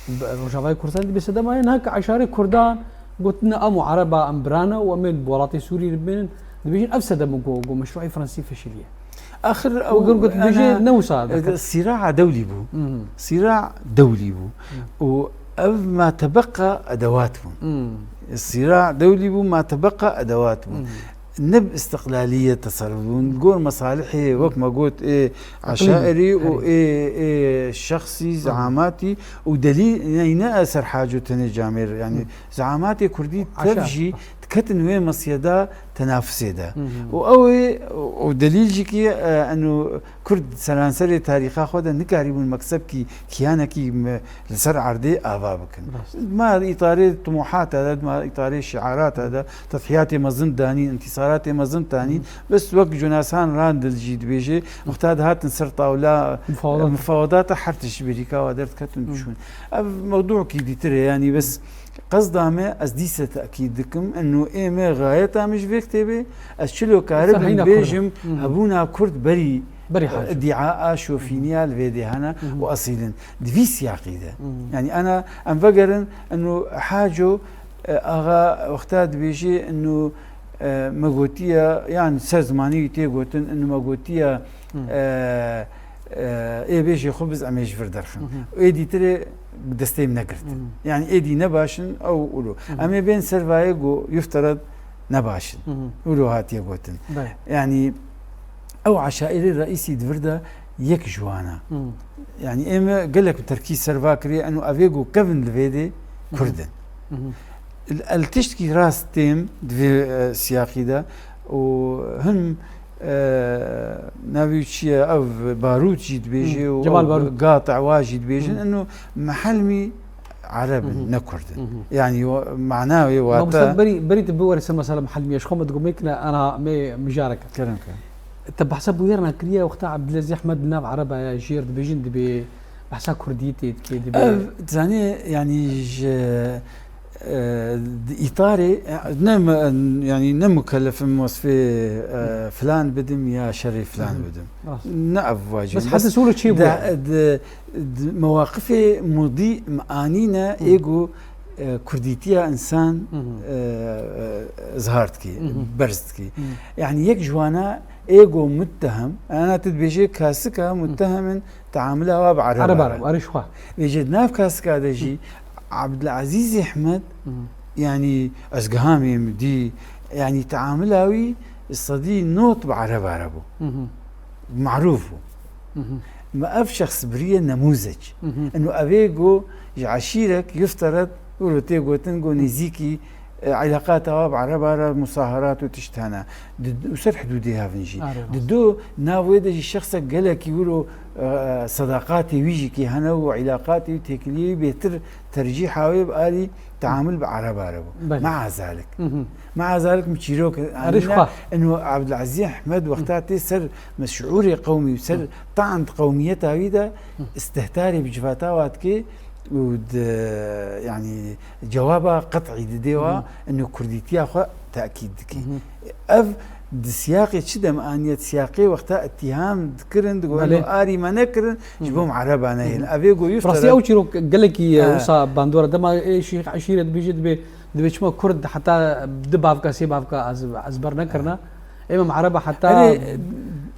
bi Rojavayê Kurdistanê dibê sedema ye, niha eşarê kurdan gotine em û ereba em birane û em ê li welatê Sûrî bimînin, dibêjin ev sedem ku, ku meşruî Fransî feşiliye. Axir Û ew, gur got, ana, bêjê ne wisa e, deket. sîraa dewlî bû. Mhm. Sîra dewlî bû. Mhm. Û ev ma tebeqa edewat bûn. Mhm. Sîra dewlî bû, ma tebeqa edewat bûn. Mhm. Ne bi istiqlaliyê teserruf bûn. Gor mesalihê, wek me got, ê Eqlîmî, eşairî û herî. ê, ê şexsî, Hı hı. zeamatî û delî, yanî ne ser Haco tenê camêr, yanî Hı. zeamatê kurdî Aşağı. tev jî diketin wê mesiyeda tenafusê de. Hı hı. Û ew ê, û delîl jî ki, e, eno kurd seranserê tarîxa xwe de nikarîbûn meksebkî, kiyanekî me-, li ser erdê ava bikin. Rast. Ma îtarê tumuhata de, ma îtarê şiarata de, tedhiyatê mezin danîn, întîsaratê mezin danîn. Hı. Bes wek Jonas Han Randall jî dibêje, wexta dihatin ser tawla, Mufawedat. e, mufawedata her tişt berîka wa derdiketin Hı. diçûn. Ev mewdûkî dîtir e, yanî bes qezda me, ez dîse tekîd dikim, eno ê me xayeta me ji vê kitêbê, ez çilo karibim Ferhîna Kurd. bêjim, Hı. hebûna Kurd berî Berî Haco. îdîa a şofîniya li vê dê hene Hı hı. û esîlin. Di vî siyaqî de. Hı hı. Yanî ana em vegerin, eno Haco, e, axa wexta dibêjê, eno, e, me gotiye, yan ser zimanî wî tê gotin, eno me gotiye, Hı. e, e, ê bêjê xwe biz em ê ji vir derxin. Hı hı. Ê dîtirê destê min negirt. Hı hı. Yanî êdî ne baş in, ew ûlo. Hı hı. Em ê bên ser vayê ku yuftered ne baş in. Hı hı. Ûlo hatiye gotin. Belê. Yanî ew eşairê reîsî di vir de yek ji wan e. Hı. Yanî ê me gelek bi terkî ser va kiriye, eno evê ku kevin li vê dê Hı hı. Kurd in. Mhm. El, el tiştkî rast têm di vê, e, siyaqî de û hin, e, navê wî çi ye, ev Barût jî dibêje Mhm. û Cemal ew Barût. Gatî wa jî dibêjin, Mhm. inu Mihelmî Ereb in, Mhm. ne Kurd in. Mhm. Yanî wa-, mana wê Mamoste, wate berî, berî tu biwere ser mesela Mihelmî, ez xwe me digo mêkine, ana me mijareke. Kerem ke. Te behsa bûyerna kiriye, wexta Ebdilezîz Ehmed li nav Ereba ye, jêr dibêjin dibê behsa Kurdiyetê dike, dibê Ev, zanî, yanî ji, e, di îtarê, e, ne me-, yanî ne mukellef im wesfê, e, Hı. filan bidim ya şerê filan Hı hı. bidim. Rast. Ne ev vacî. Bes Bes heta solo çê bû. de, di, di mewaqifê mudî em anîne Hı. êgo, e, kurdîtiya însan, Hı hı. e, e, zihar dikî, Hı hı. berz dikî. Hı. Yanî yek ji wana êgo muttehim, ana tu dibêjê kasika Hı. muttehimin teamila wa bi Ereba Ereba re. Ereb, erê ji xwe. Vêjê di nav kasika de jî Hı. Abdulazîz Ehmed, Hı. yanî ez gihamê min dî, yanî teamila wî sedî not bi Ereba re bû. Hı hı. Marûf bû. Hı hı. Me ev şexs biriye nemûzec. Hı hı. Eno evê go ji eşîrek yuftered wilo tê gotin go Hı. nêzîkî, e, îlaqata wa bi Ereba re musaharat û tişt hene. Di, û ser hidûdê hev in jî. Arê Di rast. do nav wê de jî şexsek gelekî wilo, e, sedaqatê wî jî kî hene û îlaqatê wî têkiliyê wî bêtir tercîha wê bi alî teamul bi Ereba re bû. Belê. Maazalik. Hı hı. Maazalik min çîrok Erê ji anîne, xwe. eno Abdulazîz Ehmed wexta tê ser meşûrê qewmî û ser Hı. ta'n di qewmiyeta wî de Hı. istihtarê bi civata wa dike û di, yanî cewaba qet'î didê wa, Hı hı. eno kurdîtiya xwe tekîd dike. Hı hı. Ev di siyaqê çi dem aniye, di siyaqê wexta îttiham dikirin, digo Belê. eno arî me nekirin, ji Hı. bo em Ereba nehêlin. Hı hı. Evê go yuftered Rastî ew çîrok gelekî, e, Ha. wisa bandora dema, e, şîx eşîret dibêje dibê, dibê çima Kurd heta du bavka, sê bavka ez, ezber nekirine. Ê me Ereba heta Erê,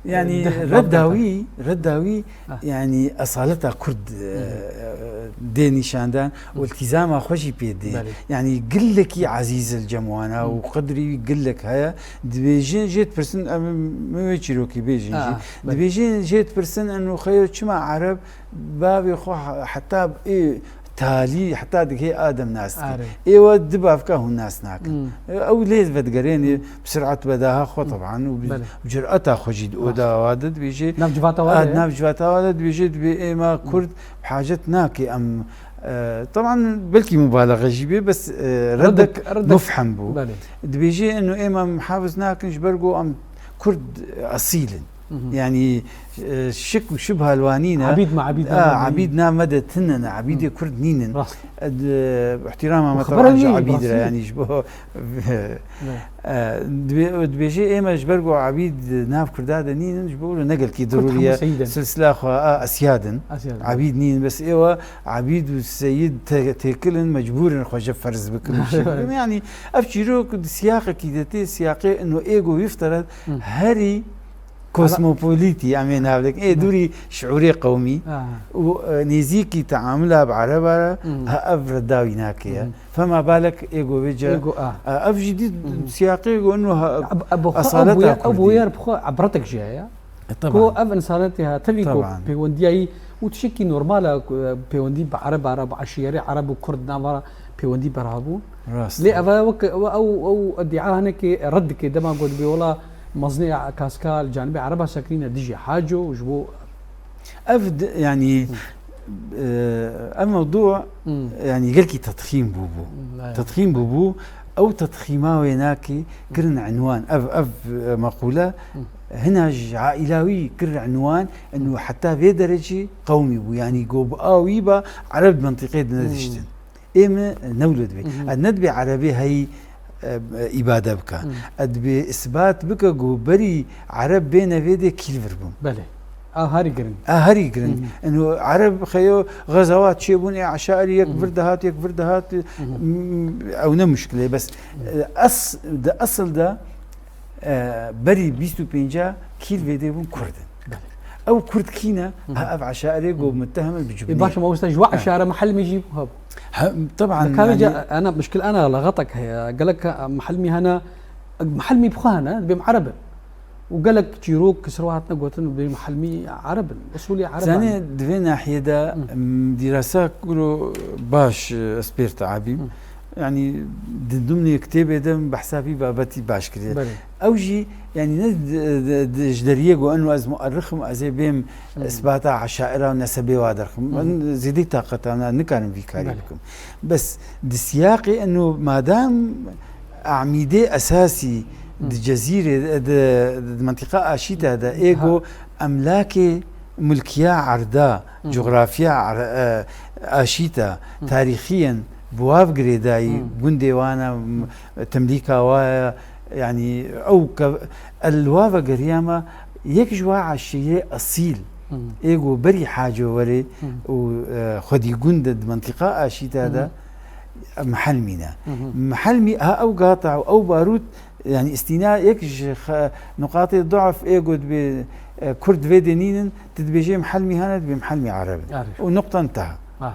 yanî deh redda bavka wî, redda wî, Ah. yanî esaleta Kurd, e, Hı hı. dê nîşandan û Hı. îltîzama xwe jî pê dê. Belê. Yanî gilekî ezîz il cem wana Hı. û qedrî wî gilek heye. Dibêjin jê dipirsin, em, min wê çîrokî bêjin jî. Ah, belê. Dibêjin jê dipirsin, eno xeyo çima Ereb bavê xwe he-, heta ê talî, heta digihê Adem nas dike. Arê. Ê we di bavka hûn nas nakin. Hmm. Ew lê vedigerênê Hmm. bi sirat bedaha xwe Hmm. teban û bi, Belê. bi cureta xwe jî di Rast. oda wa de dibêje. Nav civata wa A, de ye? nav civata wa de dibêje, dibê êma Hmm. Kurd bi hacet nake em, e, teban belkî mubalaxe jî bê, bes, e, Reddek, reddek reddek. mufhem bû. Belê. Dibêje, eno êma muhafiz nakin ji ber ku em Kurd esîl in. Mhm. Yanî, e, şik û şibha li wan nîne. Ebîd me, ebîd A, me ebîd nîne. nav me de tune ne, ebîdê Hmm. Kurd nînin. Rast. E, di, îhtîrama me Xwe teban ji xebera ebîd re, nî, yanî ji bo, Evet. e, dibê-, dibêje ê me ji ber ku ebîd nav Kurda de nînin, ji bo ne gelkî Kurd derûrî hemû ye, seyîd in. silsila xwe a esiyad in. Esiyad in. Ebîd nînin, bes êwa ebîd û seyîd te-, têkil in, mecbûr in xwe ji ferz bikin û şî bikin. Yanî ev çîrok di siyaqekî de tê, siyaqê ino êgo yuftered Hı. herî Ala- kosmopolîtî, em ê navlek, ê Hı. dûrî şiûrê qewmî Ha. û, e, nêzîkî teamula bi Ereba re, Hı. ha, ev redda wî nake ye. Hı. Fema balek ê go vê ce, Ê go, a. e, ev jî dî Hı hı. siyaqê go ino ha, Eb-, eb-, xwe ew esaleta bûyer, ew Kurdî. bûyer bi xwe ebretek jî heye. E, Ku teban. ev însanetê ha, tevî ku Teban. pêwendiya yî û tiştekî normal e, ku, e, pêwendî bi Ereba re, bi eşîrê Ereb û Kurd nava re pêwendî berhabûn. Rast Lê e. ev e wek, ew, ew, ew îdia hinekê red dike, dema got bê wela mezinê Kaska li canibê Ereba sekinîne dijî haco û ji bo Ev di, yanî, Hı. e, ev mewdû, Hı. yanî, gelkî tedxîm bûbû. Hı, evet. Tedxîm bûbû, ew tedxîma wê nakê kirin enwan. Ev, ev, e, meqûle Hı. hina ji aîla wî kir enwan, eno Hı. heta vê derecî qewmî bû. Yanî, go bi a wî ba Ereb di mentiqê de Hı. nediştin. Ê min ne wilo dibê. Hı hı. Ez ne dibê Erebê heyî, e, îbade bike. Hı. Ez dibê isbat bike ku berî Ereb bêne vê dê kî li vir bûn. Belê. A herî giring. A herî giring. Hı hı. Eno Ereb xeyo xezawat çêbûn, ê eşairî yek Hı hı. vir dihat, yek vir dihat, Hı hı. m-, ew ne muşkilê. Bes, Hı. e, es-, di esil de, e, berî bîst û pênca kî li vê dê bûn Kurd in. Belê. Ew Kurd kî ne? Hı hı. Ha, ev eşairê ku Hı. muttehim in bi Ê, cibinê. baş e, mamoste, ji we Ha. eşare Mihelmî jî hebû. Ha, teban, Dikare yanî ca, ana, muşkil ana, lexetek heye. Gelek, e, Mihelmî hene, Mihelmî bi xwe hene, dibêm Ereb in. Û gelek çîrok, ki ser we hatine gotin, dibêm Mihelmî Ereb in. Usulî Ereb Zanî, in. di vê nahiyê de, Hı. m, dîrasa kuro baş, e, ez pêr teabîm. Hı. Yanî di dimnê kitêbê de min behsa vî babetî baş kiriye. Belê. Ew jî, yanî ne di, di, di, ji deriyê got, eno ez muerrix im, ez ê bêm Hı hı. isbata eşaira û nesebê wa derxim. Hı hı. Min zêdî taqeta min, nikarim vî karî Belê. bikim. Bes di siyaqê eno madam amîdê esasî Hı. di cezîrê, di, di mentiqa aşîta de ê Ha. got emlakê mulkiya erda, Hı hı. coxrafiya er-, e, aşîta, Hı. tarîxiyen bi wav girêdayî, Hı. gundê wan e, m-, temlîka wa ye, yanî ew ke-, el wa vegeriyama yek ji wa eşîrê esîl, Hı. ê ku berî haco werê Hı. û, e, xwedî gund e di mentiqa aşîta de, Hı. Mihelmî ne. Hı hı. Mihelmî ha ew gata û ew barût, yanî îstîna yek ji xe-, nuqatê duaf ê ku dibê, e, Kurd vê dê nînin, tu dibêjê Mihelmî hene, dibê Mihelmî Ereb in. Ereb. Û nuqta nteha. Aha.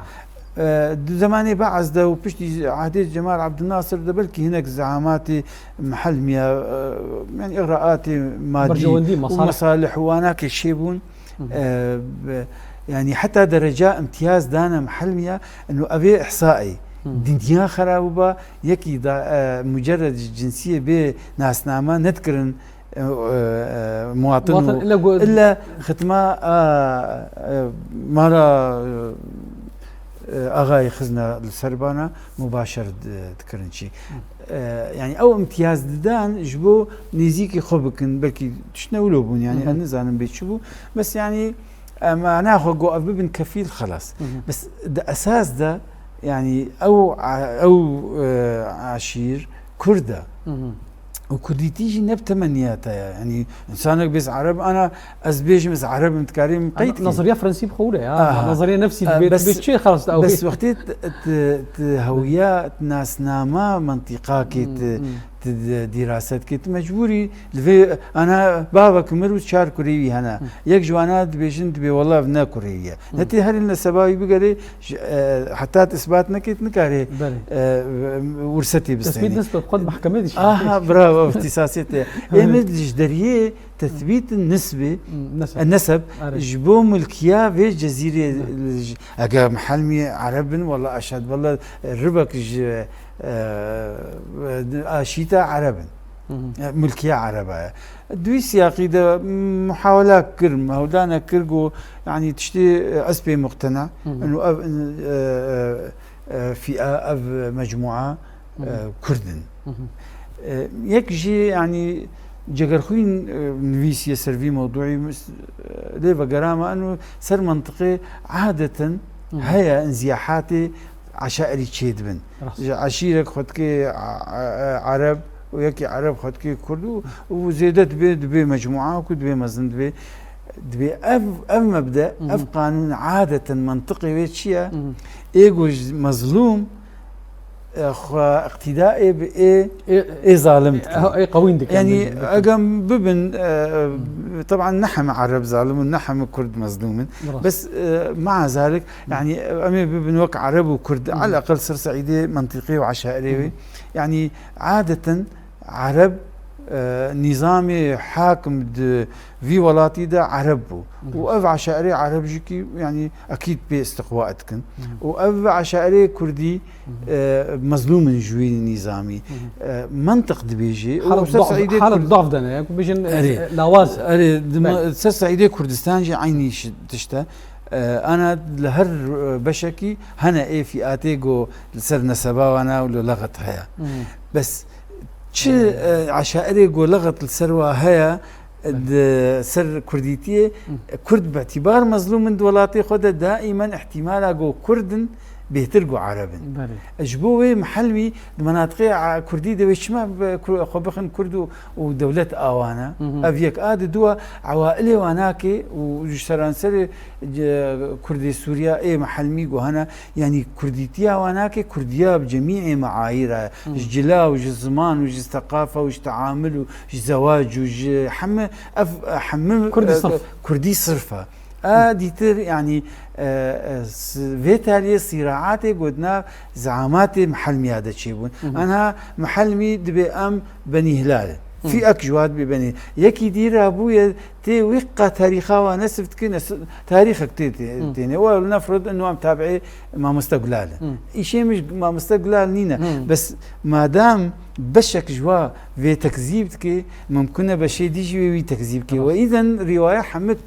E, di zemanê Be'es de û piştî ehdê Cemal Abdulnasir de belkî hinek zeamatê Mihelmiya, e, yanî îxraatê madî Berjewendî, û mesalih. mesalih û wanakê çêbûn. Hı hı. E, be-, yanî heta dereca imtiyaz dane Mihelmiya, eno evê ihsaê. Hı. Dinya xerab biba, yekî da, e, mucerred ji cinsiyê bê nasname nedikirin, e, e, e, muwatin Muwatin û illa gu- illa xitma, a, e, mala, e, axayê xizna li ser bana mubaşer di-, dikirin çî. Hı. E, yanî ew imtiyaz didan ji bo nêzîkî xwe bikin, belkî tiştine wilo bûn, yanî Hı hı. ez nizanim bê çi bû. Bes yanî, e, mana xwe got ev bibin kefîl, xelas. Hı hı. Bes di esas de, yanî ew a-, ew, e, aşîr Kurd e. Hı hı. Û kurdîtî jî ne bi temenniyata ye. Yanî, însanek bê ez Ereb, ana ez bêjim ez Ereb im, dikarî min qeyd kî? Nazariya Frensî bi xwe wile ya. Aha. Nazariya nefsî E, dibê, bes, dibê çi xelas da ew bes ê? wextê t-, t-, t-, hewiya, t-, nasnama mentiqakê Hmm, ti, hmm. ti di-, dîraset kê, ti mecbûrî li vê, ana bavek mir û çar kurê wî hene. Hmm. Yek ji wana dibêjin, dibê wela ev ne kurê wî ye. Hmm. Ne tê herî li neseba wî bigerê, Ji, e, heta tu isbat nekî, tu nikarî, Belê. e, wirsetê Tesbît bistênî. Nisbe bi xwe di mehkemê de jî. Aha, bravo, îhtîsasiyet e. Ê Evet. min ji deriyê tesbît nisbê, Hmm, neseb. e, neseb, Evet. ji bo milkiya vê cezîrê, Evet. ji, eger mihelmî Ereb bin, wela eşhed, wela ribek ji, e, aşîta Ereb in. Hı hı. E, milkiya Ereba ye. Di wî siyaqî de muhawela kir, hewldanek kir, got, yanî tiştê, e, ez pê muqtena, Hı hı. eno ev, e, e, e, fîa, ev mecmua, Hı hı. e, Kurd in. Hı hı. E, yek jî, yanî Cegerxwîn, e, nivîsiye ser vî mewduî, mis-, e, lê vegerama, eno ser mentiqê adeten Hı hı. heye, inziyahatê eşairî çêdibin. Rast. Ji eşîrek xwe dike, a, a, Ereb û yekî Ereb xwe dike Kurd û, û zêde dibe, dibe mecmua ku dibe mezin dibe. Dibe ev, ev mebde, Hı hı. ev qanûn adeten mentiqê wê çi ye? Hı hı. Ê ku ji mezlûm, e, xwe iqtîda ê bi ê, Ê, ê zalim dikin. ê, ê qewîn dikin. Yanî Hı hı. egem bibin, e, Hı. teban ne heme Ereb zalim in, ne heme Kurd mezlûm in. Rast. Bes, e, mea zalik, Hı. yanî em ê bibin wek Ereb û Kurd, Hı hı. alaqel ser seîdê mentiqê û eşairê Hı hı. wê. Yanî adeten Ereb, e, nîzamê hakim di vî welatî de Ereb bû. Hı hı. Û ev eşairê Ereb jî kî, yanî ekîd pê istiqwa dikin. Hı hı. Û ev eşairê Kurdî, Hı hı. e, mezlûm in ji wî nîzamî. Hı hı. E, mentiq dibêjê. Û Halet ser daf, seîdê halet Kurd- daf de ne, ya ku bêjin, e, Erê. e, lawaz. Erê, di me-, Belê. ser seîdê Kurdistan jî eynî şi-, tişt e. E, ana li her, e, beşekî hene ê fîatê ku li ser neseba wana û li lexet heye. Hı. Bes çi, Hı. e, eşairê ku lexet li ser wa heye, Belê. di ser kurdîtiyê, Hı. Kurd bi îtîbar mezlûm in di welatê xwe de, daîmen îhtîmala ku Kurd in bêhtir ku Ereb in. Belê. Ji bo wê mihelmî di menatiqê a-, Kurdî de wê çima bi Kur-, xwe bixin Kurd û, û dewlet awa ne? Hı hı. Ev yek a di dua ewailê wa nake û ji seranserê, e, Kurdê Sûriya ê mihelmî ku hene, yanî kurdîtiya wa nake, kurdiya bi cemîê meayîra, Hı. ji cila û ji ziman û ji seqafa û ji teamul û ji zewac û ji heme, ev heme, Kurdî e, sirf. Kurdî sirf e. A Hı. dîtir, yanî, e, e, s-, vê taliyê sîraatê gotina zeamatê mihelmiya de çêbûn. Hı hı. Anha mihelmî dibê em Benî Hilal in. Fî ek ji wat bibêne. Yekî dî rabûye tê wî qa tarîxa wa nesif dike, nes-, tarîxek tê, tê, Hmm. têne. Wa nefrod inu em tabi'ê mamoste Gulal in. Hmm. Îşê min ji mamoste Gulal nîne. Hmm. Bes madam beşek ji wa vê tekzîb dike, mimkun e beşê dî jî wê wî tekzîb ke. Tamam. We îden rîwaya hemik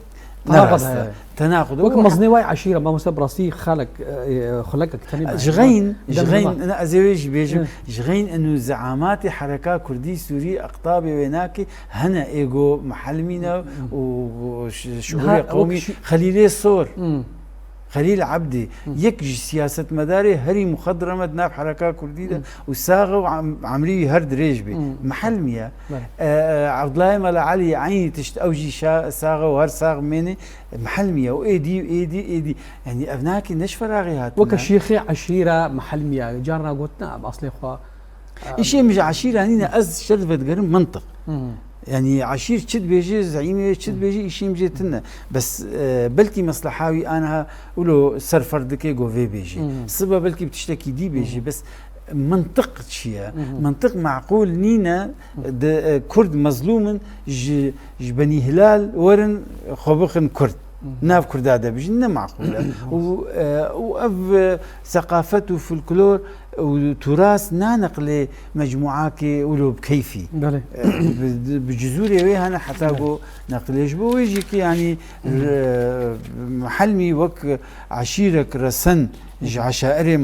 Tenaqud Naraste. heye. Tenaqud. Wek O mezinê wayê eşîra, mamoste bi rastî xelek, e, e, xulekek tenê me. Ji xeyn, ji Dem xeyn, dema. ne, ez ê wê jî bêjim, Hı. ji xeyn inu zeamatê hereka kurdî sûrî, eqtabê wê nakê, hene êgo mihelmîne Hı. û ş-, şuurê Niha qewmî wek şi- Xelîlê Sor. Hı. Xelîl Ebdî, Hı. yek ji siyasetmedarê herî muxedreme di nav hereka kurdî de Hı. û sax e û em-, emrî wî her dirêj bê. Hı. Mihelmî ye. Belê. E, e, Abdullah Mela Elî eynî tişt, ew jî şa-, sax e û her sax mêne. Mihelmî ye û êdî, êdî, êdî. Yanî ev nakê ne ji feraxê hatine. Weke şêxê eşîra Mihelmî ye. Carna gotina em aslê xwe, e, Îşê min ji eşîra nîne, ez şer vedigerim mintiq. Hı hı. Yanî eşîr çi dibêje, zeîmê çi Hı. dibêje, îşê min jê tune. Bes, e, belkî mesleha wî aniha wilo ser ferd dike go vê bêje. Hı hı. Sibe belkî bi tiştekî dî bêje, Hı hı. bes mintiq çi ye? Hı hı. Mintiq meqûl nîne, Hı. de, e, Kurd mezlûm in, ji, ji Benî Hilal werin xwe bixin Kurd. Hı hı. Nav Kurda de bijîn, ne meqûl e. Hı hı. Û, e, û ev, e, seqafet û folklor û turas naneqlê mecmuakê wilo bi keyfî. Belê. E, bi, bi cizûrê wê hene heta Belê. go neqlê. Ji bo wê jî ki, yanî, Hı hı. re-, Mihelmî wek eşîrek resen ji Hı hı. eşairê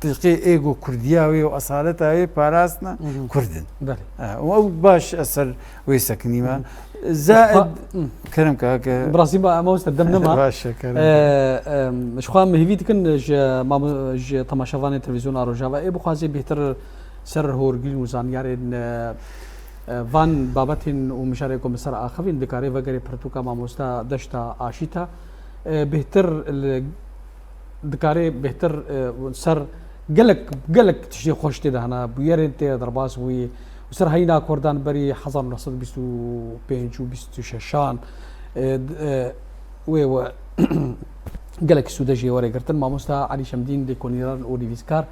mantiqê êgo kurdiya wê û esaleta wê parastine Hı hı. Kurd in. Belê. E, û ew baş ez ser wê sekinîme. Hı hı. Zaid, Xwe-, hı. kerem kake. Bi rastî ba, mamoste, dem nema. Baş e, kerem. E, em, ji xwe em hêvî dikin ji mamu-, ji temaşevanên televîzyona Rojava ê bixwaze bêhtir ser horgirîn û zanyarên, e, e, van babetên û mijarê ku min ser axivîn, dikarê vegerê pirtûka mamosta Deşta Aşîta, e, bêhtir li, dikarê bêhtir, e, ser gelek, gelek tiştê xweş tê de hene, bûyerên tê de derbas bûyî û ser heyna Kurdan berî hezar neh sed bîst û pênc û bîst û şeşan, e, d-, e, wê we gelek sûde jê were girtin. Mamosta Elî Şemdîn, lêkolîner û nivîskar,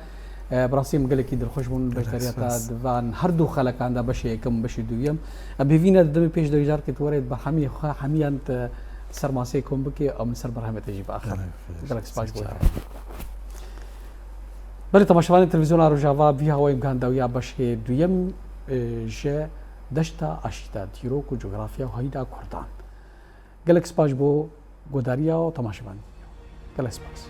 e, bi rastî em gelekî dilxweş bûn Gelek beşdariyeta spas. di van her du xelekan de, beşê yekem û beşê duyem. Em hêvî ne di demê pêş de carkê tu were di berhemê xwe hemiyan te ser masê kom bike, em li ser berhemê te jî biaxivin. Gelek spas. Gelek spas ji bo. Belê, temaşevanên televîzyona Rojava, vî hawayê em gihandawiya beşê duyem, e, ji Deşta Aşîta, dîrok û cografiya û heyna Kurdan. Gelek spas ji bo godariya û temaşevanî. Gelek spas.